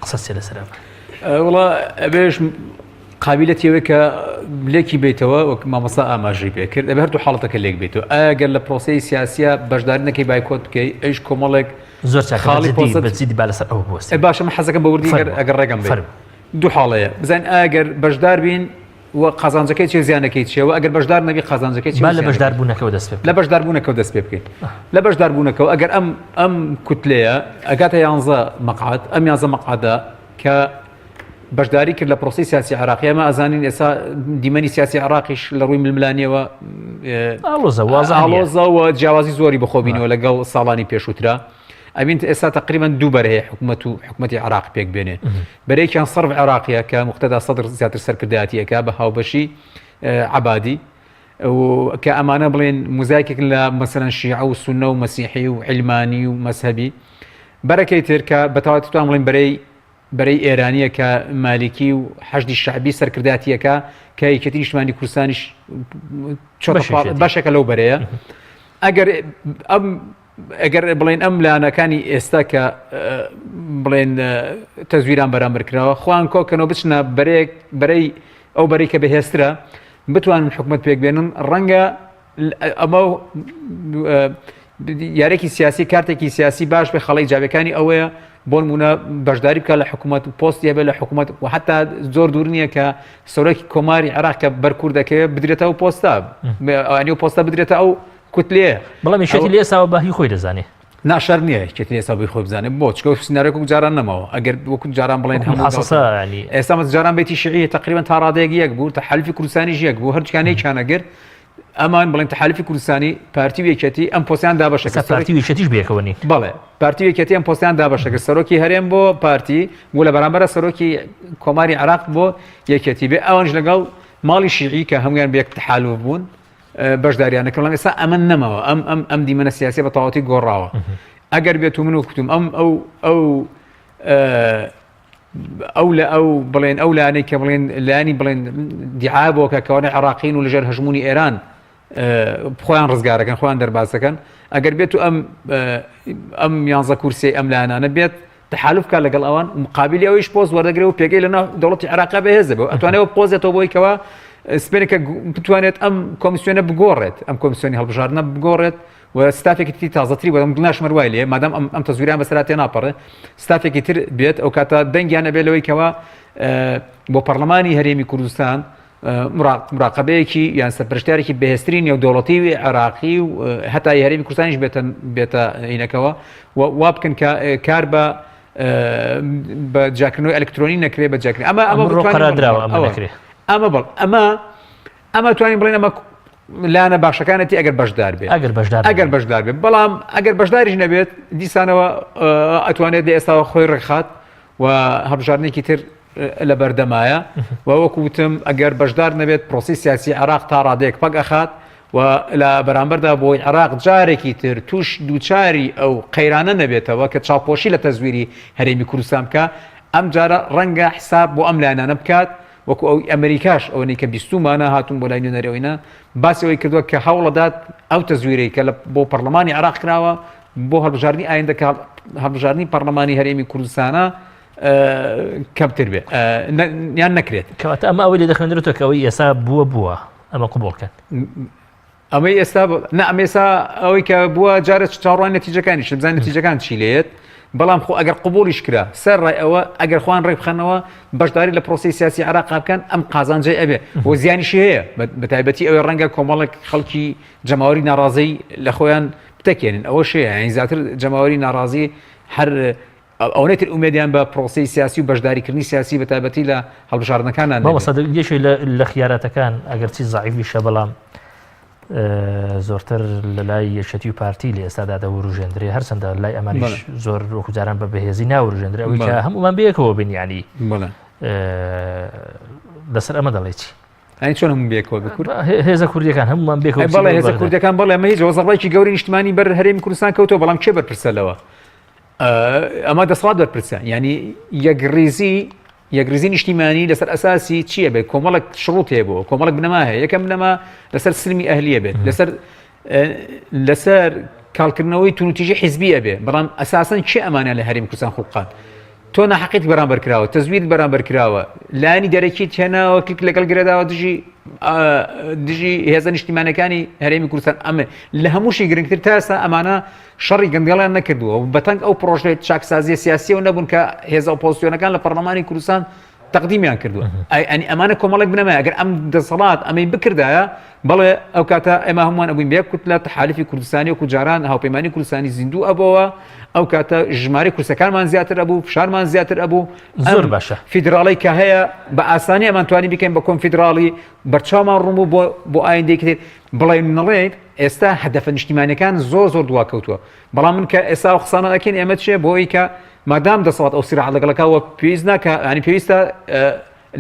قسە چێ لەسەر ئەمە؟ وڵا ئەبێش قابلەتی ئەوەی کە لێکی بیتەوە وەک مامۆستا ئاماژەی پێ کرد ئەبێ هەردوو حاڵەتەکە لێک بێتەوە ئەگەر لە پرۆسەی سیاسیە بەشداری نەکەی بایکۆت بکەی ئەویش کۆمەڵێک زۆر چاکە خاڵی بە جدی پۆست بە جدی با لەسەر ئەوە بوەستین باشە من حەزەکەم بە وردی ئەگەر فەرموو ئەگەر ڕێگەم بێت فەرموو دوو حاڵەیە بزانین ئەگەر بەشدار بین و قازانجەکەی چیە زیانەکەی چیە و ئەگەر بەشدار نەبی قازانجەکەی چیە با و لە زیانەکەی چیە؟ بەشداربوونەکەوە دەست پێ لە بکەین. بەشداربوونەکەوە دەست پێ بکەین لە بەشداربوونەکەوە ئەگەر ئەم ئەم کوتلەیە ئەگاتە یانزە مەقعد ئەم یانزە مەقعدە کە بەشداری کرد لە پرۆسی سیاسی عراقی ئەمە ئەزانین ئێستا دیمەنی سیاسی عراقیش لە ڕووی ململانیەوە ئاڵۆزە وازح نییە. ئاڵۆزە و جیاوازی زۆری بەخۆ بینەوە لەگەڵ ساڵانی پێشووترا. ئەبین ئێستا تقریبا دوو بەرە هەیە حکوومەت و حکوومەتی عراق پێک بێنێ بەرەیەکیان سەرف عراقیە کە مقتەدا سەدر زیاتر سەرکردایەتیەکە بە هاوبەشی عەبادی و کە ئەمانە بڵێن موزایکێکن لە مەسەلەن شیعە و سوننە و مەسیحی و عیلمانی و مەزهەبی بەرەکەی تر کە بەتەواوەتی توان بڵێن بەرەی بەرەی ئێرانیە کە مالیکی و حەشدی شەعبی سەرکرداتیەکە کە یەکێتی نیشتمانی کوردستانیش بەشێکە لەو بەرەیە ئەگەر ئەم ئەگەر بڵێن ئەم لایەنەکانی ئێستا کە بڵێن تەزویران بەرامبەر کراوە خۆیان کۆکەنەوە بچنە بەرەیەک بەرەی ئەو بەرەی کە بەهێزترە بتوانن حکومت پێک بێنن ڕەنگە ئەمە یارێکی سیاسی کارتێکی سیاسی باش بێ خەڵی جابەکانی ئەوەیە بۆ نمونە بەشداری بکە لە حکوومەت و پۆستی هەبێت لە حکوومەت و حتا زۆر دوور نییە کە سەرۆکی کۆماری عێراق کە بەرکورد دەکەوێت بدرێتەوە پۆستە ئەنی و پۆستە بدرێتە ئەو کوتلەیە. بەڵام یەکێتی لە ئێستاوە بە هی خۆی دەزانێ. نا شەر نییە یەکێتی ئێستا بۆی خۆی بزانێت بۆ چکە سیناریۆکە وەکو جاران نەماوە ئەگەر وەکو جاران بڵێن هەموو حەسەسە ینی ئێستا مەس جاران بێتی شیعی تقریبا تا ڕادەیەک یەک بوو تەحالفی کوردستانیش یەک بوو هەرچکان یەکیان ئەگرت ئەمان بڵێن تەحالفی کوردستانی پارتی و یەکێتی ئەم پۆستیان دابەشە ئێستا پارتی و یەکێتیش بەیەکەوە نین. بەڵێ پارتی و یەکێتی ئەم پۆستیان دابەشە کرد سەرۆکی هەرێم بۆ پارتی و لە بەرامبەرە سەرۆکی کۆماری عێراق بۆ یەکێتی بێ ئەوانش لەگەڵ ماڵی شیعی کە هەمویان بە یەک تەحالف بوون بەشداریان نەکرد بەڵام ئێستا ئەمە نەماوە ئەم ئەم ئەم دیمەنە سیاسیە بە تەواوەتی گۆڕاوە ئەگەر بێت و من و کوتم ئەم ئەو ئەو ئەو لە ئەو بڵێن ئەو لانەی کە بڵێن لانی بڵێن دیعا بۆ کە کەوانە عێراقین و لەژێر هەژمونی ئێران خۆیان ڕزگارەکەن خۆیان دەربازەکەن ئەگەر بێت و ئەم ئەم یانزە کورسی ئەم لایەنانە بێت تەحالوف بکات لەگەڵ ئەوان مقابلی ئەویش پۆست وەردەگرێ و پێگەی لەناو دەوڵەتی عێراقا بەهێز دەبێت ئەتوانێت بقۆزێتەوە بۆی کەوا سپێنێکە بتوانێت ئەم کۆمیسیۆنە بگۆڕێت ئەم کۆمیسیۆنی هەڵبژاردنە بگۆڕێت و ستافێکی تری تازەتری بەڵام دڵنیاشم هەر وای لێ مادام ئەم ئەم تەزویران بەسەرا تێناپەڕێ ستافێکی تر بێت ئەو کاتە دەنگیان ئەبێ لەوەی کەوا بۆ پەرلەمانی هەرێمی کوردستان مراقبەیەکی یان سەرپەرشتیارێکی بەهێزتری نێودەوڵەتی و عێراقی و هەتا هەرێمی کوردستانیش بێتە بێتە ئینەکەوە و وا بکەن کە کار بە بە جاکردنەوەی ئەلکترۆنی نەکرێ بە جاکرێ ئەمە ئەمە قەرار دراوە ئەمە نەکرێ ئەمە بڵ ئەمە ئەمە توانین بڵێن ئەمە لایەنە باشەکانەتی ئەگەر بەشدار بێت ئەگەر بەشدار ئەگەر بەشدار بێت بەڵام ئەگەر بەشداریش نەبێت دیسانەوە ئەتوانێت لە ئێستاوە خۆی ڕێکخات و هەڵبژاردنێکی تر لە بەردەمایە و وەکو وتم ئەگەر بەشدار نەبێت پرۆسی سیاسی عێراق تا ڕادەیەک پەک ئەخات و لە بەرامبەردا بۆی عێراق جارێکی تر توش دووچاری ئەو قەیرانە نەبێتەوە کە چاوپۆشی لە تەزویری هەرێمی کوردستان بکە ئەم جارە ڕەنگە حساب بۆ ئەم لایەنانە بکات وەکو ئەو ئەمریکاش ئەوەی کە بیستومانە هاتوون بۆ لای نوێنەری ئەوینە باسی ئەوەی کردووە کە هەوڵەدات ئەو تەزویرەی کە بۆ پەرلەمانی عێراق کراوە بۆ هەڵبژاردنی ئایندە کە هەڵبژاردنی پەرلەمانی هەرێمی کوردستانە کەمتر بێ یان نەکرێت. کەواتە ئەمە ئەوەی لێ دەخوێندرێتەوە کە ئەوەی ئێستا بووە بووە ئەمە قبوڵ کەن. ئەمەی ئێستا نا ئەمە ئێستا ئەوەی کە بووە جارە چاوەڕوان نەتیجەکانیش بزانین نەتیجەکان چی لێت بەڵام خۆ ئەگەر قبوڵیش کرا سەر ڕای ئەوە ئەگەر خۆیان ڕێک بخەنەوە بەشداری لە پرۆسی سیاسی عێراق بکەن ئەم قازانجەی ئەبێ و زیانیشی هەیە بە تایبەتی ئەوەی ڕەنگە کۆمەڵێک خەڵکی جەماوەری ناڕازی لە خۆیان بتەکێنن ئەوە شەیە یانی زیاتر جەماوەری ناڕازی هەر ئەوەنەی تر ئومێدیان بە پرۆسەی سیاسی و بەشداریکردنی سیاسی بە تایبەتی لە هەڵبژاردنەکاندا نەبێت. مامۆستا یەکێک لە خیاراتەکان ئەگەرچی زەعیفیشە بەڵام زۆرتر لە لای یەکێتی و پارتی لە ئێستادا دەوروژێندرێ هەرچەندە لای ئەمانیش زۆر وەکو جاران بە بەهێزی ناوروژێندرێ ئەوەی کە هەمومان بەیەکەوە بین یانی لەسەر ئەمە دەڵێ چی؟ ئەی چۆن هەموو بێکەوە بە کورد هێزە کوردیەکان هەمومان بێکەوە بەڵێ هێزە کوردەکان بەڵێ ئەمە هیچ وەزەڕێکی گەوری نیشتمانی بەر هەرێمی کوردستان کەوتەوە بەڵام کێ بەرپرسە لەوە ئەمە دەسەڵات بەرپرسە یعنی یەکڕیزی یەکریزی نیشتیمانی لەسەر ئەساسی چییە بێت کۆمەڵک شڕوت هەیە بۆ کۆمەڵک بنەما هەیە یەکەم بنەما لەسەر سلمی ئەهلیە بێت لەسەر لەسەر کاڵکردنەوەی تونوتیژی حیزبی ئەبێ بەڵام ئەساسەن کێ ئەمانە لە هەرێمی کوردستان خوڵقاند تۆ ناحەقیت بەرامبەر کراوە تەزویرت بەرامبەر کراوە لایەنی دەرەکیت هێناوە کلک لەگەڵ گرێداوە دژی دژی هێزە نیشتیمانەکانی هەرێمی کوردستان ئەمە لە هەمووشی گرنگتر تا ئێستا ئەمانە شەڕی گەندەڵیان نەکردووە و بەتەنگ ئەو پرۆژەی چاکسازیە سیاسیەوە نەبوون کە هێزە ئۆپۆزسیۆنەکان لە پەرلەمانی کوردستان تەقدیمیان کردووە ئەنی ئەمانە کۆمەڵێک بنەمای ئەگەر ئەم دەسەڵات ئەمەی بکردایە بەڵێ ئەو کاتە ئێمە هەمووان ئەبووین بە یەک کوتلە تەحالفی کوردستانی وەکو جاران هاوپەیمانی کوردستانی زیندوو ئەبەوە ئەو کاتە ژمارەی کورسەکانمان زیاتر ئەبوو فشارمان زیاتر ئەبوو زۆر باشە فیدراڵی کە هەیە بە ئاسانی ئەمان توانی بکەین بە کۆنفیدراڵی بەرچاومان ڕوون بوو بۆ بۆ ئایندەیەکی تر بڵێن نەڵێن ئێستا هەدەفە نیشتیمانەکان زۆر زۆر دواکەوتووە بەڵام من کە ئێستا ئەو قسانە ئەکەین ئێمە چیە بۆ ئەوەی کە مادام دەسەڵات ئەو سیراع لەگەڵەکە وە پێویست ناکە ینی پێویستە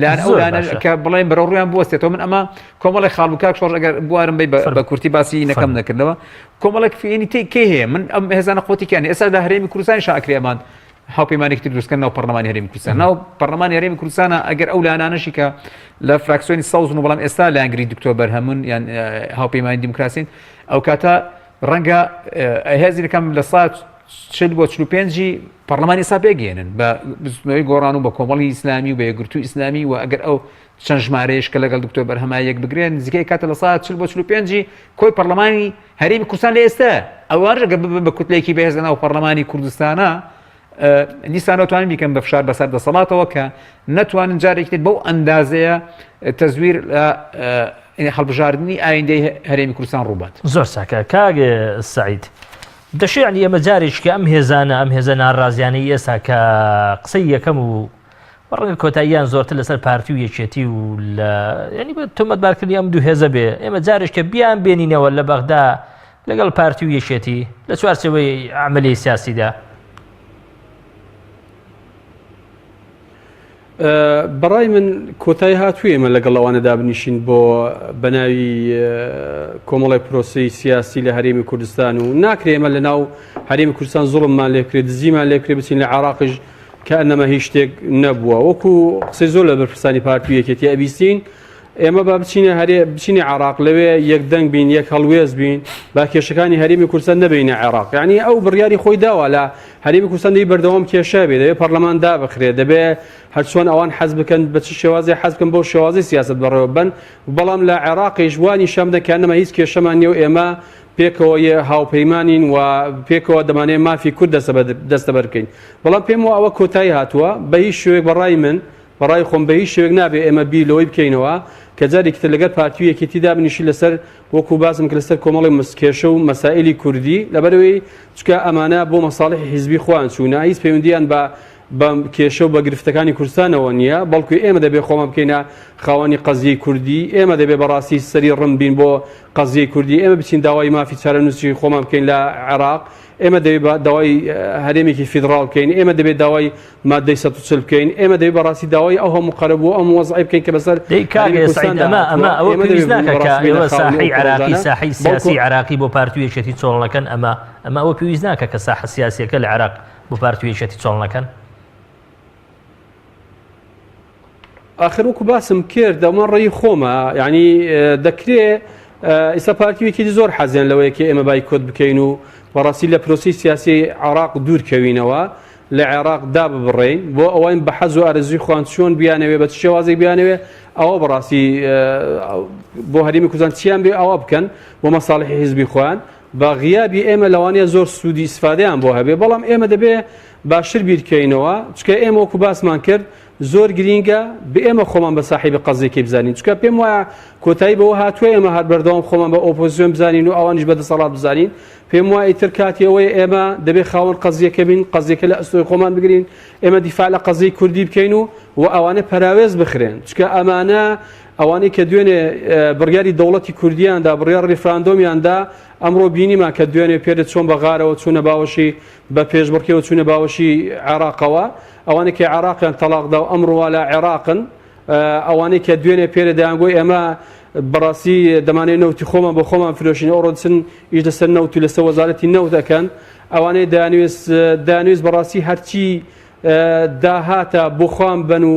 لایەن ئەو لایەنە کە بڵێن بەرەو ڕویان بوەستێتەوە من ئەمە کۆمەڵێک خاڵ و کاک شۆڕش ئەگەر بوارم بی بە کورتی باسی نەکەم نەکردەوە کۆمەڵێک فێنی تێ کێ هەیە من ئەم هێزانە قوتیکیان ئێستا لە هەرێمی کوردستان شاکرێ ئەمان هاوپەیمانێکی تر دروستکەن ناو پەرلەمانی هەرێمی کوردستان ناو پەرلەمانی هەرێمی کوردستانە ئەگەر ئەو لایەنانەشی کە لە فراکسیۆنی سەوزن و بەڵام ئێستا لایەنگری دکتۆر بەرهەمون یان هاوپەیمانی دیموکراسین ئەو کاتە ڕەنگە هێزی لەکەم لە سات 40 بۆ 45 پەرلەمانی ئێستا پێگەێنن بە بزوتنەوەی گۆڕان و بە کۆمەڵی ئیسلامی و بە یەکگرتوو ئیسلامی و ئەگەر ئەو چەند ژمارەیەش کە لەگەڵ دکتۆر بەرهەما یەک بگرێن نزیکەی کاتە لە سات 40 بۆ 45 کۆی پەرلەمانی هەرێمی کوردستان لە ئێستا ئەوانش ئەگەر ببن بە کوتلێکی بەهێز لەناو پەرلەمانی کوردستانە دیسانەوە توانین بیکەن بە فشار بەسەر دەسەڵاتەوە کە نەتوانن جارێکی تر بەو ئەندازەیە تەزویر لە هەڵبژاردنی ئایندەی هەرێمی کوردستان ڕووبات. زۆر چاکە کاک سەعید. دەشێ یانی ئێمە جارێکی کە ئەم هێزانە، ئەم هێزە ناڕازیانەی ئێستا کە قسەی یەکەم و ڕەنگە کۆتاییان زۆرتر لەسەر پارتی و یەکێتی و لە یعنی بە تۆمەتبارکردنی ئەم دوو هێزە بێ ئێمە جارێک کە بیان بێنینەوە لە بەغدا لەگەڵ پارتی و یەکێتی لە چوارچێوەی عملی سیاسیدا. بەڕای من کۆتای هاتووە ئێمە لەگەڵ ئەوانە دابنیشین بۆ بەناوی کۆمەڵی پرۆسی سیاسی لە هەرێمی کوردستان و ناکرێ ئێمە لە ناو هەرێمی کوردستان زوڵممان لێکرێت دزیمان لێکرێ بچین لە عراقیش کە ئەنەمە هیچ شتێک نەبووە وەکو قسەی زۆر لە بەرپرسانی پارتی و یەکێتی ئەبیستین ئێمە با بچینە هەرێ بچینە عراق لەوێ یەک دەنگ بین یەک هەڵوێست بین با کێشەکانی هەرێمی کوردستان نەبینە عێراق یعنی ئەو بڕیاری خۆی داوە لە هەرێمی کوردستان دەی بەردەوام کێشە بێ دەبێ پەرلەمان دابخرێ دەبێ هەرچۆن ئەوان حەز بکەن بە چ شێوازێ حەز بکەن بەو شێوازی سیاست بەڕێوە بن بەڵام لە عێراقیش وا نیشان بدەن کە نەما هیچ کێشەمان نییە و ئێمە پێکەوە هاوپەیمانین و پێکەوە دەمانەوێت مافی کورد دەستەبەر بکەین بەڵام پێم وا ئەوە کۆتایی هاتووە بە هیچ شێوەیەک بەڕای من بەڕای خۆم بە هیچ شێوەیەک نابێ ئێمە بیر لەوەی بکەینەوە کە جارێکی تر لەگەر پارتی و یەکێتی دابنیشین لەسەر وەکو باسم کرد لەسەر کۆمەڵی کێشە و مەسائلی کوردی لەبەرئەوەی چونکە ئەمانە بۆ مەساڵحی حیزبی خۆیان چوونە هیچ پەیوەندیان بە بە کێشە و بە گرفتەکانی کوردستانەوە نییە بەڵکو ئێمە دەبێ خۆمان بکەینە خاوەنی قەزیەی کوردی ئێمە دەبێ بەڕاستی سەری ڕم بین بۆ قەزیەی کوردی ئێمە بچین داوای مافی چارەنووسی خۆمان بکەین لە عێراق ئێمە دەبێ داوای هەرێمێکی فیدراڵ بکەین ئێمە دەبێت داوای مادەی 140 بکەین ئێمە دەبێت بەڕاستی داوای ئەو هەموو قەرەبوو ئەم وەزعی بکەین کە بەسەر دەی کاک هەرێمی سعید کوردستاندا ئەمە ئەمە هاتووە ئەوە ئێمە پێویست دەبێت ناکە کە بەڕاستی بینە ئێوە خاوەنی ساحەی ئەو عێراقی پرۆژانە ساحەی بەڵکو سیاسی عێراقی بۆ پارتی و یەکێتی چۆڵ نەکەن ئەمە ئەمە ئەوە پێویست ناکە کە ساحە سیاسیەکە لە عێراق بۆ پارتی و یەکێتی چۆڵ نەکەن؟ ئاخر وەکو باسم کرد ئەمە ڕێی خۆمە یعنی دەکرێ ئیستا پارتی و یەکێتی زۆر حەزیان لەوەیە کە ئێمە بایکۆت بکەین و بەڕاستی لە پرۆسی سیاسی عێراق دوور کەوینەوە لە عێراق داببڕین بۆ ئەوەین بە حەز و ئارەزوی خۆیان چۆن بیانەوێ بە چ شێوازێک بیانەوێ ئەوە بەڕاستی بۆ هەرێمی کوردستان چیان بێ ئەوە بکەن بۆ مەساڵحی حیزبی خۆیان بە غیابی ئێمە لەوانەیە زۆر سوودی ئیسفادەیان بۆ هەبێ بەڵام ئێمە دەبێ باشتر بیرکەینەوە چکە ئێمە وەکو باسمان کرد زۆر گرینگە بە ئێمە خۆمان بە ساحیبی قەزیەکەی بزانین چکە پێم وایە کۆتایی بەوە هاتووە ئێمە هەر بەردەوام خۆمان بە ئۆپۆزیسیۆن بزانین و ئەوانیش بە دەسەڵات بزانین پێم وایە ئیتر کاتی ئەوەیە ئێمە دەبێ خاوەن قەزیەکە بین قەزیەکە لە ئەستۆی خۆمان بگرین ئێمە دیفاع لە قەزیەی کوردی بکەین و و ئەوانە پەراوێز بخرێن چکە ئەمانە ئەوانەی کە دوێنێ بڕیاری دەوڵەتی کوردیان دا بڕیار ڕیفراندۆمیان دا ئەمڕۆ بینیمان کە دوێنێ پێرێ چۆن بە غارەوە چوونە باوەشی بە پێشبڕکێوە چوونە باوەشی عێراقەوە ئەوانەی کە عێراقیان تەڵاق دا و ئەمڕۆ وا لە عێراقن ئەوانەی کە دوێنێ پێرێ دەیانگۆی ئێمە بەڕاستی دەمانەوێت نەوتی خۆمان بۆ خۆمان فرۆشین ئەوڕۆ دچن ئیش لەسەر نەوت و لەسەر وەزارەتی نەوت ئەکەن ئەوانەی دەیانویست دەیانویست بەڕاستی هەرچی داهاتە بۆ خۆیان بەن و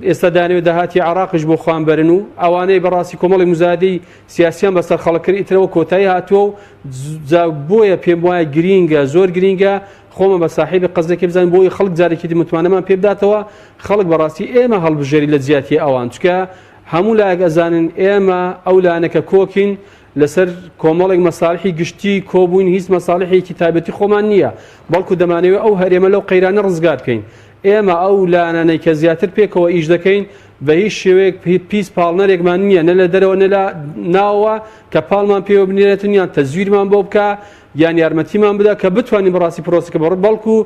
ئێستا دەیانەوێت داهاتی عێراقیش بۆ خۆیان بەرن و ئەوانەی بەڕاستی کۆمەڵی مزادەی سیاسیان بەسەر خەڵک کرد ئیترەوە کۆتایی هاتووە و بۆیە پێم وایە گرینگە زۆر گرینگە خۆمان بە ساحێبی قەزیەکە بزانین بۆی خەڵک جارێکی دی متمانەمان پێ بداتەوە خەڵک بەڕاستی ئێمە هەڵبژێری لە جیاتی ئەوان چکە هەموو لایەک ئەزانن ئێمە ئەو لایەنە کە کۆکین لەسەر کۆمەڵێک مەسالحی گشتی کۆبووین هیچ مەسالحێکی تایبەتی خۆمان نییە بەڵکو دەمانەوێت ئەو هەرێمە لەو قەیرانە ڕزگار بکەین ئێمە ئەو لایەنانەی کە زیاتر پێکەوە ئیش دەکەین بە هیچ شێوەیەک پیس پاڵنەرێکمان نییە نە لە دەرەوە نە لە ناوەوە کە پاڵمان پێوە بنێرێتن یان تەزویرمان بۆ بکە یان یارمەتیمان بدا کە بتوانین بەڕاستی پرۆسەکە بەڕ بەڵکو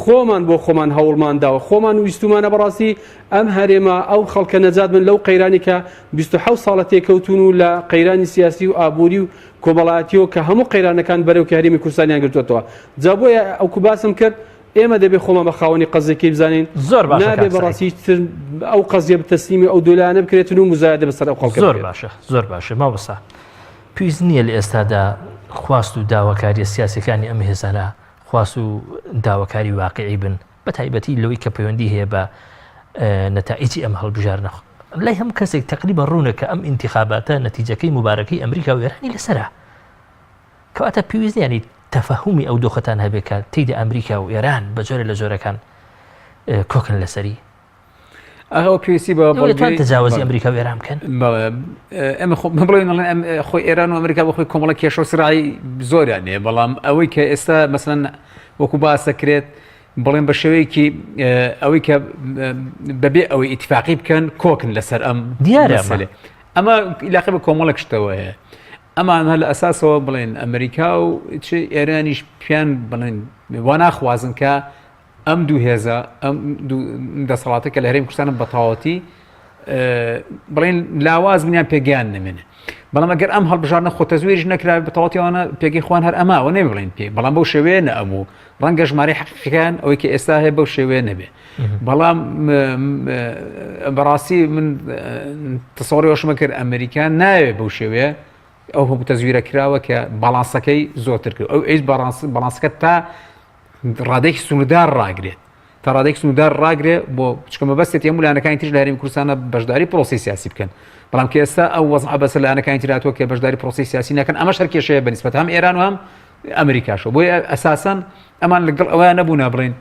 خۆمان بۆ خۆمان هەوڵمان داوە خۆمان ویستومانە بەڕاستی ئەم هەرێمە ئەو خەڵکە نەجات بن لەو قەیرانی کە 27 ساڵە تێکەوتون و لە قەیرانی سیاسی و ئابووری و کۆمەڵایەتیەوە کە هەموو قەیرانەکان بەرەو کە هەرێمی کوردستانیان گرتووەتەوە جا بۆیە ئەوکو باسم کرد ئێمە دەبێ خۆمان بە خاوەنی قەزیەکەی بزانین زۆر باشە نابێ کاک سەعید. بەڕاستی تر ئەو قەزیە بتەسلیمی ئەو دوولایەنە بکرێتن و مزایدە بەسەر ئەو خەڵکە زۆر بکرێت. باشە زۆر باشە مامۆستا پێویست نییە لە ئێستادا خواست و داواکاریە سیاسەکانی ئەم هێزانە خواست و داواکاری واقعی بن بە تایبەتی لەوەی کە پەیوەندی هەیە بە نەتائیجی ئەم هەڵبژاردنە لای هەموو کەسێک تقریبا ڕوونە کە ئەم ئینتخاباتە نەتیجەکەی مبارەکەی ئەمریکا و ئێرانی لەسەرە کەواتە پێویست نییە تەفەهومی ئەو دۆخەتان هەبێ کە تێیدا ئەمریکا و ئێران بە جۆرێ لە جۆرەکان کۆکن لەسەری. ئەوە پێویستی بە بەڵگەی تەجاوزی ئەمریکا و ئێران بکەن. بەڵێ ئێمە خۆ بڵێن ئەڵێن ئەم خۆی ئێران و ئەمریکا بە خۆی کۆمەڵە کێشە و سراعی زۆریان هەیە بەڵام ئەوەی کە ئێستا مەسەلەن وەکو باس دەکرێت بڵێن بە شێوەیەکی ئەوەی کە بەبێ ئەوەی ئیتفاقی بکەن کۆکن لەسەر ئەم دیارە مەسەلەیە. ئەمە عیلاقە بە کۆمەڵێک شتەوە هەیە. ئەمان هەر لە ئەساسەوە بڵێن ئەمریکا و چ ئێرانیش پیان بڵێن وا ناخوازن کە ئەم دوو هێزە ئەم دوو دەسەڵاتە کە لە هەرێمی کوردستانە بە تەواوەتی بڵێن لاواز بنیان پێگەیان نەمێنێ بەڵام ئەگەر ئەم هەڵبژاردنە خۆ تەزویریش نەکرا بە تەواوەتی ئەوانە پێگەی خۆیان هەر ئەماوە نەبێ بڵێن پێ بەڵام بەو شێوەیە نەئەبوو ڕەنگە ژمارەی حەقیقیەکان ئەوەی کە ئێستا هەیە بەو شێوەیە نەبێ بەڵام بەڕاستی من تەسەوری ئەوشمە کرد ئەمریکا ناوێ بەو شێوەیە ئەو هەموو تەزویرە کراوە کە باڵانسەکەی زۆرتر کرد ئەو ئەیش باڵانسەکە تا ڕادەیەکی سنووردار ڕاگرێت تا ڕادەیەک سنووردار ڕاگرێ بۆ چکە مەبەستێتی هەموو لایەنەکانی تریش لە هەرێمی کوردستانە بەشداری پرۆسەی سیاسی بکەن بەڵام کە ئێستا ئەو وەزعە بەسەر لایەنەکانی تر هاتووە کە بەشداری پرۆسەی سیاسی نەکەن ئەمەش هەر کێشەیە بە نیسبەت هەم ئێران و هەم ئەمریکاشەوە بۆیە ئەساسەن ئەمان لەگەڵ ئەوەیان نەبوونە بڵێن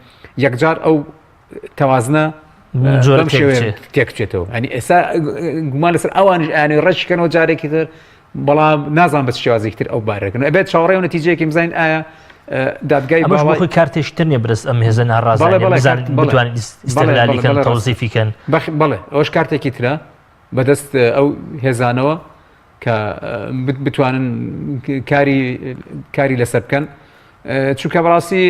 یەکجار ئەو تەوازنە بەم شێوەیە تێکچێتەوە ئەنی ئێستا گومان لەسەر ئەوانیش ئەیانەوێ ڕێکیکەنەوە جارێکی تر بەڵام نازان بە چ شێوازێکی تر ئەو بارەکەن ئەبێت چاوەڕێ و نەتیجەیەکی بزانین ئایا دادگای ئەمەش بۆ خۆی کارتێکی تر نییە برس ئەم هێزە ناڕازانە بزانن بتوانن ئیستغلالی کەن تەوزیفی کەن بەڵێ ئەوەش کارتێکی ترە بەدەست ئەو هێزانەوە کە بتوانن کاری کاری لەسەر بکەن چونکە بەڕاستی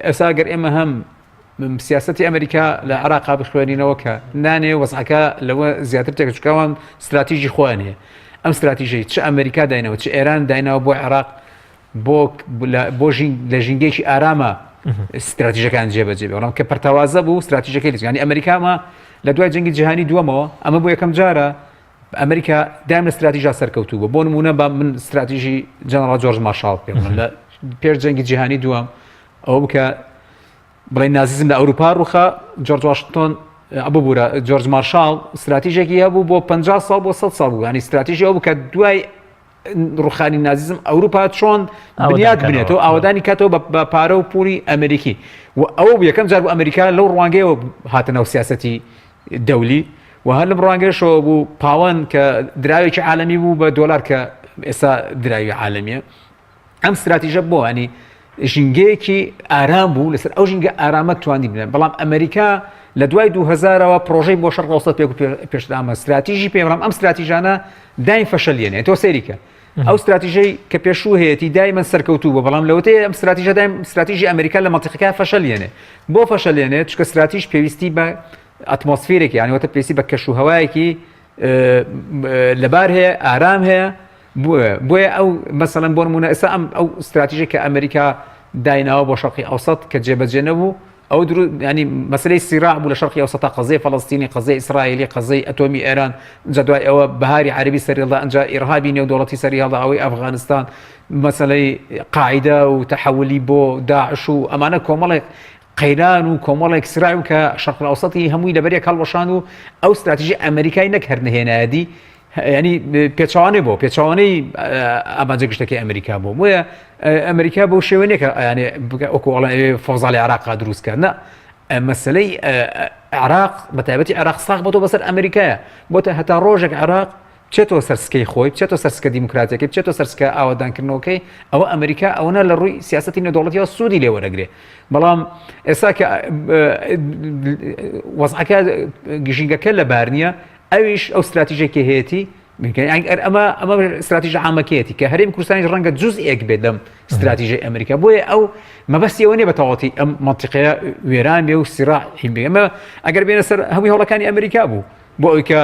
ئێستا گەر ئێمە هەم سیاسەتی ئەمریکا لە عراقا بخوێنینەوە کە نانێ وەزعەکە لەوە زیاتر تێک چکەوان استراتیژی خۆیان هەیە ئەم استراتیژی چ ئەمریکا داینەوە چ ئێران داینەوە بۆ عێراق بۆ بۆ ژین لە ژینگەیەکی ئارامە استراتیژەکان جێبەجێ بەڵام کە پەرتەوازە بوو استراتیژەکەی لەجانی ئەمریکاما لە دوای جەنگی جیهانی دووەمەوە ئەمە بۆ یەکەم جارە ئەمریکا دایم لە استراتیژا سەرکەوتوو بوو بۆ نمونە با من استراتیژی جەنەڕاڵ جۆرج مارشاڵ پێ بڵێم لە پێش جەنگی جیهانی دووەم ئەوە بکە بڵێ نازیزم لە ئەوروپا ڕوخا جۆرج واشنتۆن ببوورە جۆرج مارشاڵ استراتیژێکی هەبوو بۆ 50 ساڵ بۆ 100 ساڵ بوو ینی استراتیژی ئەو بکە دوای ڕوخانی نازیزم ئەوروپا چۆن بنیات بنێتەوە ئاوادانی کاتەوە بە پارە و پولی ئەمریکی و ئەوە بوو یەکەم جار بوو ئەمریکا لەو ڕوانگەیەوە هاتنەوە سیاسەتی دەولی و هەر لەم ڕوانگەشەوە بوو پاوەن کە دراوێکی عالەمی بوو بە دۆلار کە ئێستا دراوی عالەمیە ئەم ستراتیژە بۆ ئەنی ژینگەیەکی ئارام بوو لەسەر ئەو ژینگە ئارامە توانی بنێن بەڵام ئەمریکا لە دوای 2000ەوە پرۆژەی بۆ شەرق ئەوسەت پێک پێشدامە ستراتیژی پێ بەڵام ئەم ستراتیژانە دایم فەشەلیێنێ تۆ سەیریکە ئەو ستراتیژەی کە پێشوو هەیەی دایمەن سەرکەوتوو بوو بەڵام لەوەتەی ئەم ستراتیژە دایم ستراتیژی ئەمریکا لە مەنتیقەکە فەشەلیێنێ بۆ فەشەلێنێ چونکە ستراتیژ پێویستی بە ئەتمۆسفیرێکی یانی واتە پێویستی بە کەش و هەوایەکی لەبار هەیە ئارام هەیە بۆیە ئەو مەسەلەن بۆ نمونە ئێستا ئەم ئەو ستراتیژی کە ئەمریکا دایناوە بۆ شەرقی ئەوسەت کە جێبەجێ نەبوو ئەو درو ینی مەسلەی سیراع بوو لە شەرقی ئەوسەتا قەزیەی فەڵەستینی قەزیەی ئیسرائیلی قەزیەی ئەتۆمی ئێران ئینجا دوای ئەوە بەهاری عەرەبی سەریهەڵدا ئینجا ئیرهابی نێودەوڵەتی سەریهەڵدا ئەوەی ئەفغانستان مەسەلەی قاعیدە و تەحولی بۆ داعش و ئەمانە کۆمەڵێک قەیران و کۆمەڵێک سراع و کە شەرق ئەوسەتی هەمووی لەبەریەک هەڵوەشان و ئەو ستراتیژی ئەمریکای نەک هەر نەهێنایەدی ینی پێچوانەی بۆ پێچوانەی ئامانجە گشتەکەی ئەمریکا بۆ بۆیە ئەمریکا بۆ شێوەنێکە ئەیانێ وەکو ئەڵێ فەزاڵی عراقا دروستکە نە مەسلەی عراق بە تایبەتی عراق ساغ بۆتەوە بەسەر ئەمریکایە بۆتە هەتا ڕۆژێک عراق بچێتەوە سەر سکەی خۆی بچێتەوە سەر سکە دیموکراتیەکەی بچێتەوە سەر سکە ئاوەدانکردنەوەکەی ئەوە ئەمریکا ئەوەنە لە ڕووی سیاسەتی نێودەوڵەتیەوە سوودی لێ وەرەگرێ بەڵام ئێستا کە وەزعەکە ژینگەکە لەبار نییە ئەویش ئەو ستراتیژێکی هەیەتی ئەمە ئەمە ستراتیژە عامەکەیەتی کە هەرێم کوردستانیش ڕەنگە جزئێک بێت لەم ستراتیژی ئەمریکا بۆیە ئەو مەبەستی ئەوە نیە بە تەواوەتی ئەم مەنتیقەیە وێران بێ و سیراع هین بێ ئەمە ئەگەر بێنە سەر هەمووی هەوڵەکانی ئەمریکا بوو بۆ ئەوی کە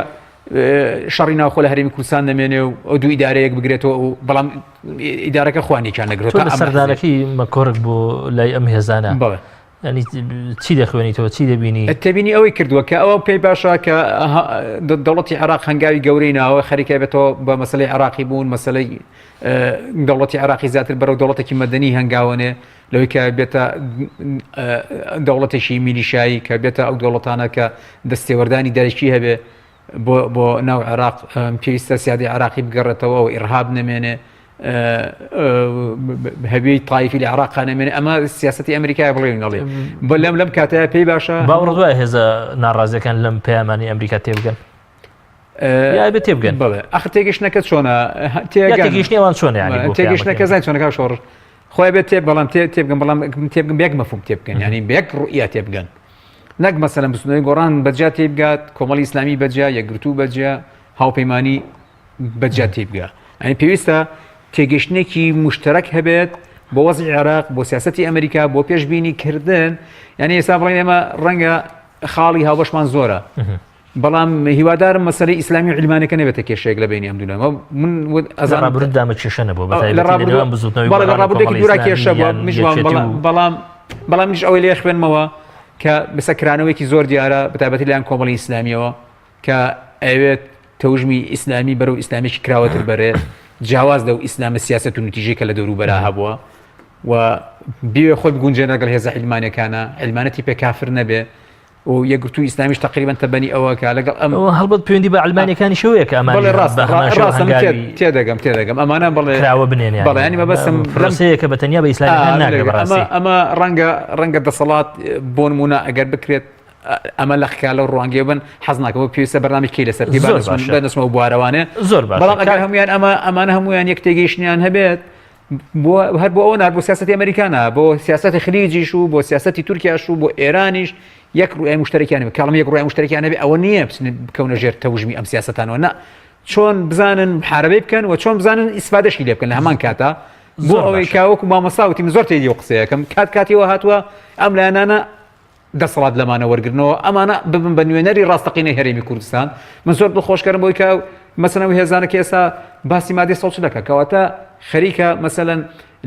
شەڕی ناوخۆ لە هەرێمی کوردستان نەمێنێ و ئەو دوو ئیدارەیەک بگرێتەوە و بەڵام ئیدارەکە خوانێکیان نەگرێت لە سەردانەکەی مەکۆرک بۆ لای ئەم هێزانە بەڵێ ینی چی دەخوێنیتەوە چی دەبینی؟ تێبینی ئەوەی کردووە کە ئەوە پێی باشە کە دەوڵەتی عێراق هەنگاوی گەورەی ناوە خەریکە بێتەوە بە مەسلەی عێراقی بوون مەسلەی دەوڵەتی عێراقی زیاتر بەرەو دەوڵەتێکی مەدەنی هەنگاوەنێ لەوەی کە بێتە دەوڵەتێکی میلیشایی کە بێتە ئەو دەوڵەتانە کە دەستێوەردانی دەرەکی هەبێ بۆ بۆ ناو عێراق پێویستە سیادی عێراقی بگەڕێتەوە و ئیرهاب نەمێنێ هەویەی تایفی لە عێراق نەمێنێ ئەمە سیاستی ئەمریکای بڵێن نەڵێ بە لەم لەم کاتەیە پێی باشە باوەڕ دوای هێزە ناڕازیەکان لەم پەیامانی ئەمریکا تێبگەن یا بێ تێبگەن بەڵێ ئەخر تێگەشتنەکە چۆنە تێگەشتنی ئەوان چۆنە یانی تێگەشتنەکە زای چۆنەکە شۆڕش خۆی بێت تێ بەڵام تێ تێبگەن بەڵام تێبگەن بێک مەفهوم تێبگەن یانی بێک ڕوئیا تێبگەن نەک مەسەلەن بزوتنەوەی گۆڕان بەجیا تێبگات کۆمەڵی ئیسلامی بەجیا یەکگرتوو بەجیا هاوپەیمانی بەجیا تێبگا. ئەنی پێویستە تێگەشتنێکی مشتەرەک هەبێت بۆ وەزعی عێراق بۆ سیاسەتی ئەمریکا بۆ پێشبینی کردن یعنی ئێستا بڵێن ئێمە ڕەنگە خاڵی هاوبەشمان زۆرە بەڵام هیوادارم مەسەلەی ئیسلامی و عیلمانەکە نەبێتە کێشەیەک لە بینی ئەم دوو لایەنە. من ئەزانم ڕابردوو دامە کێشە نەبوو بە تایبەتی لە نێوان بزووتنەوەی بەڵێ لە ڕابردووێکی دوورا کێشە بووە منیش وام بەڵام بەڵام بەڵام منیش ئەوەی لێ خوێنمەوە کە بەسە کرانەوەیەکی زۆر دیارە بە تایبەتی لایەن کۆمەڵی ئیسلامیەوە کە ئەوێت تەوژمی ئیسلامی بەرەو ئیسلامیی کراوەتر بەرێ جیاواز لەو ئیسلامە سیاسەت و نتیژەی کە لە دەوروبەرا هەبووە و بێ خۆی بگونجێنە لەگەڵ هێزە عیلمانەکانە عیلمانەتی پێ کافر نەبێ و یەکگرتووی ئیسلامیش تەقریبەن تەبەنی ئەوە کە لەگەڵ ئەم هەڵبەت پەیوەندی بە عەلمانیەکانیشەوەیە کە ئەمانیش بەڵێ ڕاستە بە هەمان شێوە ڕاستە من هەنگاوی تێدەگەم تێدەگەم ئەمانە بەڵێ کراوە بنێن یانی بەڵێ یانی مەبەستم لەم پرۆسەیەکە بە تەنیا بە ئیسلامیەکان ئا ناکرێ ئەمە بەڕاستی ئەمە ڕەنگە ڕەنگە دەسەڵات بۆ نموونە ئەگەر بکرێت ئەمە لە خکا لەو ڕوانگەیە بن حەز ناکەم بۆ پێویستە بەرنامەی کەی لەسەر بکەی با زۆر نەچمە باشە با نەچمە ئەو بوارەوانێ زۆر باشە بەڵام ئەگەر کاک هەمویان ئەمە ئەمانە هەمویان یەک تێگەیشتنیان هەبێت بۆ هەر بۆ ئەوە نا بۆ سیاسەتی ئەمریکا نا بۆ سیاسەتی خلیجیش و بۆ سیاسەتی تورکیاش و بۆ ئێرانیش یەک ڕوئیای مشتەرەکیان هەبێ کاڵم یەک ڕوئیای مشتەرەکیان هەبێ ئەوە نییە بچن بکەونە ژێر تەوژمی ئەم سیاسەتانەوە نا چۆن بزانن محاربەی بکەن و چۆن بزانن ئیسفادەشی لێ بکەن لە هەمان کاتا بۆ زۆر ئەوەی باشە کە وەکو مامۆستا وتی من زۆر تێدی و قسەیەکەم کات کاتیەوە هاتووە ئەم لایەنانە دەسەڵات لەمانە وەرگرنەوە ئەمانە ببن بە نوێنەری ڕاستەقینەی هەرێمی کوردستان من زۆر دڵخۆشکەرم بۆی کە مەسەلەن ئەو هێزانە کە ئێستا باسی مادەی 140 دەکە کەواتە خەریکە مەسەلەن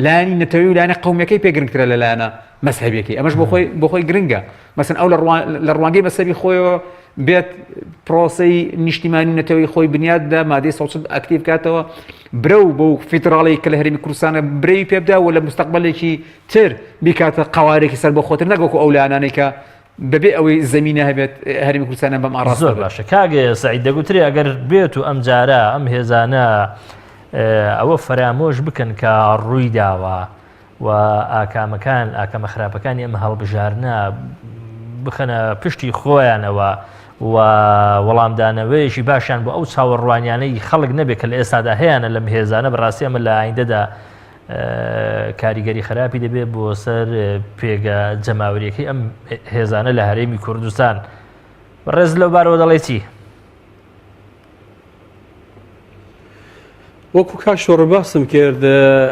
لایەنی نەتەوەی و لایەنە قەومیەکەی پێ گرنگترە لە لایەنە مەزهەبیەکەی ئەمەش بۆ خۆی بۆ خۆی گرنگە مەسەن ئەو لە ڕوانگەی مەسەبی خۆیەوە بێت پرۆسەی نیشتیمانی و نەتەوەی خۆی بنیاد دا مادەی 140 ئەکتیڤ کاتەوە برەو بۆ فیدراڵی کە لە هەرێمی کوردستانە برەوی پێبدا و لە مستەقبلێکی تر بیکاتە قەوارێکی سەربەخۆتر نەک وەکو ئەو لایەنانەی کە بەبێ ئەوەی زەمینە هەبێت هەرێمی کوردستانیان بەم ئاڕاستە زۆر برد. باشە کاک سەعید دەگوترێ ئەگەر بێت و ئەم جارە ئەم هێزانە ئەوە فەرامۆش بکەن کە ڕووی داوە و ئاکامەکان ئاکامە خراپەکانی ئەم هەڵبژاردنە بخەنە پشتی خۆیانەوە و وەڵامدانەوەیەکی باشیان بۆ ئەو چاوەڕوانیانەی خەڵک نەبێت کە لە ئێستادا هەیانە لەم هێزانە بەڕاستی ئەمە لە ئایندەدا کاریگەری خراپی دەبێت بۆ سەر پێگە جەماوەریەکەی ئەم هێزانە لە هەرێمی کوردستان. بەڕێز لەو بارەوە دەڵێ چی؟ وەکو کاک شۆڕ باسم کرد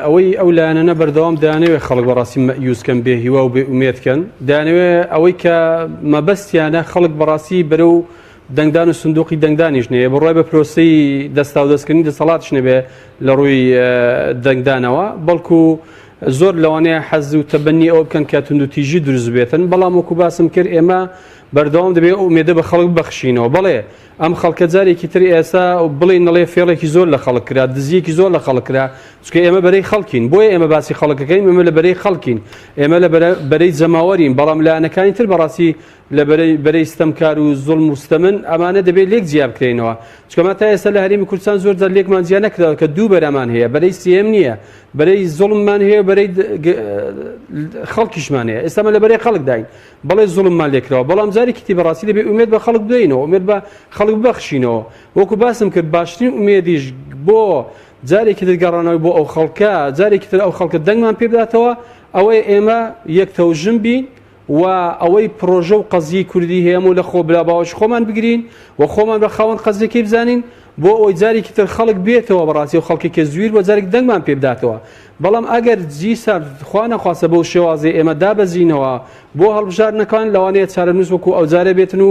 ئەوەی ئەو لایەنانە بەردەوام دەیانەوێت خەڵک بەڕاستی مەئیوس کەن بێ هیوا و بێ ئومێد کەن دەیانەوێت ئەوەی کە مەبەستیانە خەڵک بەڕاستی بەرەو دەنگدان و سندوقی دەنگدانیش نەیە بڕوای بە پرۆسەی دەستاودەستکردنی دەسەڵاتیش نەبێ لە ڕووی دەنگدانەوە بەڵکو زۆر لەوانەیە حەز و تەبەنی ئەوە بکەن کە توندوتیژی دروست بێتن بەڵام وەکو باسم کرد ئێمە بەردەوام دەبێ ئەو ئومێدە بە خەڵک ببەخشینەوە بەڵێ ئەم خەڵکە جارێکی تر ئێستا بڵێ نەڵێ فێڵێکی زۆر لە خەڵک کرا دزیەکی زۆر لە خەڵک کرا چونکە ئێمە بەرەی خەڵکین بۆیە ئێمە باسی خەڵکەکەین ئێمە لە بەرەی خەڵکین ئێمە لە بەرەی جەماوەرین بەڵام لایەنەکانی تر بەڕاستی لە بەرەی بەرەی ستەمکار و زوڵم و ستەمن، ئەمانە دەبێت لێک جیا بکرێنەوە، چونکە ئەمە تا ئێستا لە هەرێمی کوردستان زۆر جار لێکمان جیا نەکراوە کە دوو بەرەمان هەیە، بەرەی سێیەم نییە، بەرەی زوڵممان هەیە و بەرەی خەڵکیشمان هەیە، ئێستا ئەمە لە بەرەی خەڵکداین، بەڵێ زوڵممان لێکراوە، بەڵام جارێکی تر بەڕاستی دەبێت ئومێد بە خەڵک بدەینەوە، ئومێد بە خەڵک ببەخشینەوە، وەکو باسم کرد باشترین ئومێدیش بۆ جارێکی تر گەڕانەوەی بۆ ئەو خەڵکە، جارێکی تر ئەو خەڵکە دەنگمان پێ بداتەوە، ئەوەیە ئێمە یەک تەوژم بین، و ئەوەی پڕۆژە و قەزیەی کوردی هەیە هەموو لە خۆ بلا باوەشی خۆمان بگرین و خۆمان بە خاوەن قەزیەکەی بزانین بۆ ئەوەی جارێکی تر خەڵک بێتەوە بەڕاستی و خەڵکی کە زویر بۆ جارێک دەنگمان پێ بداتەوە بەڵام ئەگەر جیسان خوا نەخواستە بەو شێوازەی ئێمە دابەزینەوە بۆ هەڵبژاردنەکان لەوانەیە چارەنووس وەکو ئەوجارە بێتن و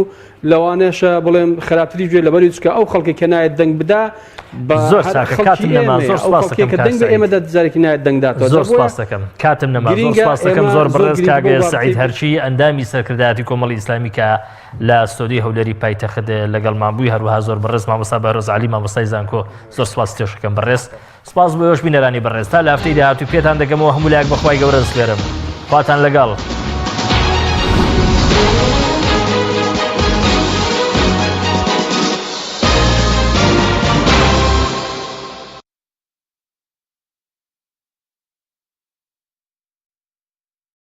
لەوانەشە بڵێم خراپتریش بێت لەبەری چکە ئەو خەڵکی کە نایەت دەنگ بدا بە زۆر هەر چاکە خەڵکی کاتم نەما ئێمەیە زۆر ئەو سپاس خەڵکیە دەکەم کە کاک دەنگ بە سەعید ئێمە دەدات جارێکی نایەت دەنگ داتەوە زۆر جا بۆیە سپاس دەکەم کاتم نەما زۆر گرینگە سپاس دەکەم ئێمە زۆر زۆر بەڕێز گرینگە کاک بۆ سەعید بابەتەی هەرچی ئەندامی سەرکردایەتی کۆمەڵی ئیسلامی کە لە ستۆدیۆی هەولێری پایتەخت لەگەڵمان بووی هەروەها زۆر بەڕێز مامۆستا بەهرۆز عەلی مامۆستای زانکۆ زۆر سپاس تێشەکەم بەڕێز سپاس بۆ ئێوەش بینەرانی بەڕێز تا لە هەفتەی داهاتوو پێتان دەگەمەوە هەموو لایەک بەخوای گەورە دەسپێرم خواتان لەگەڵ.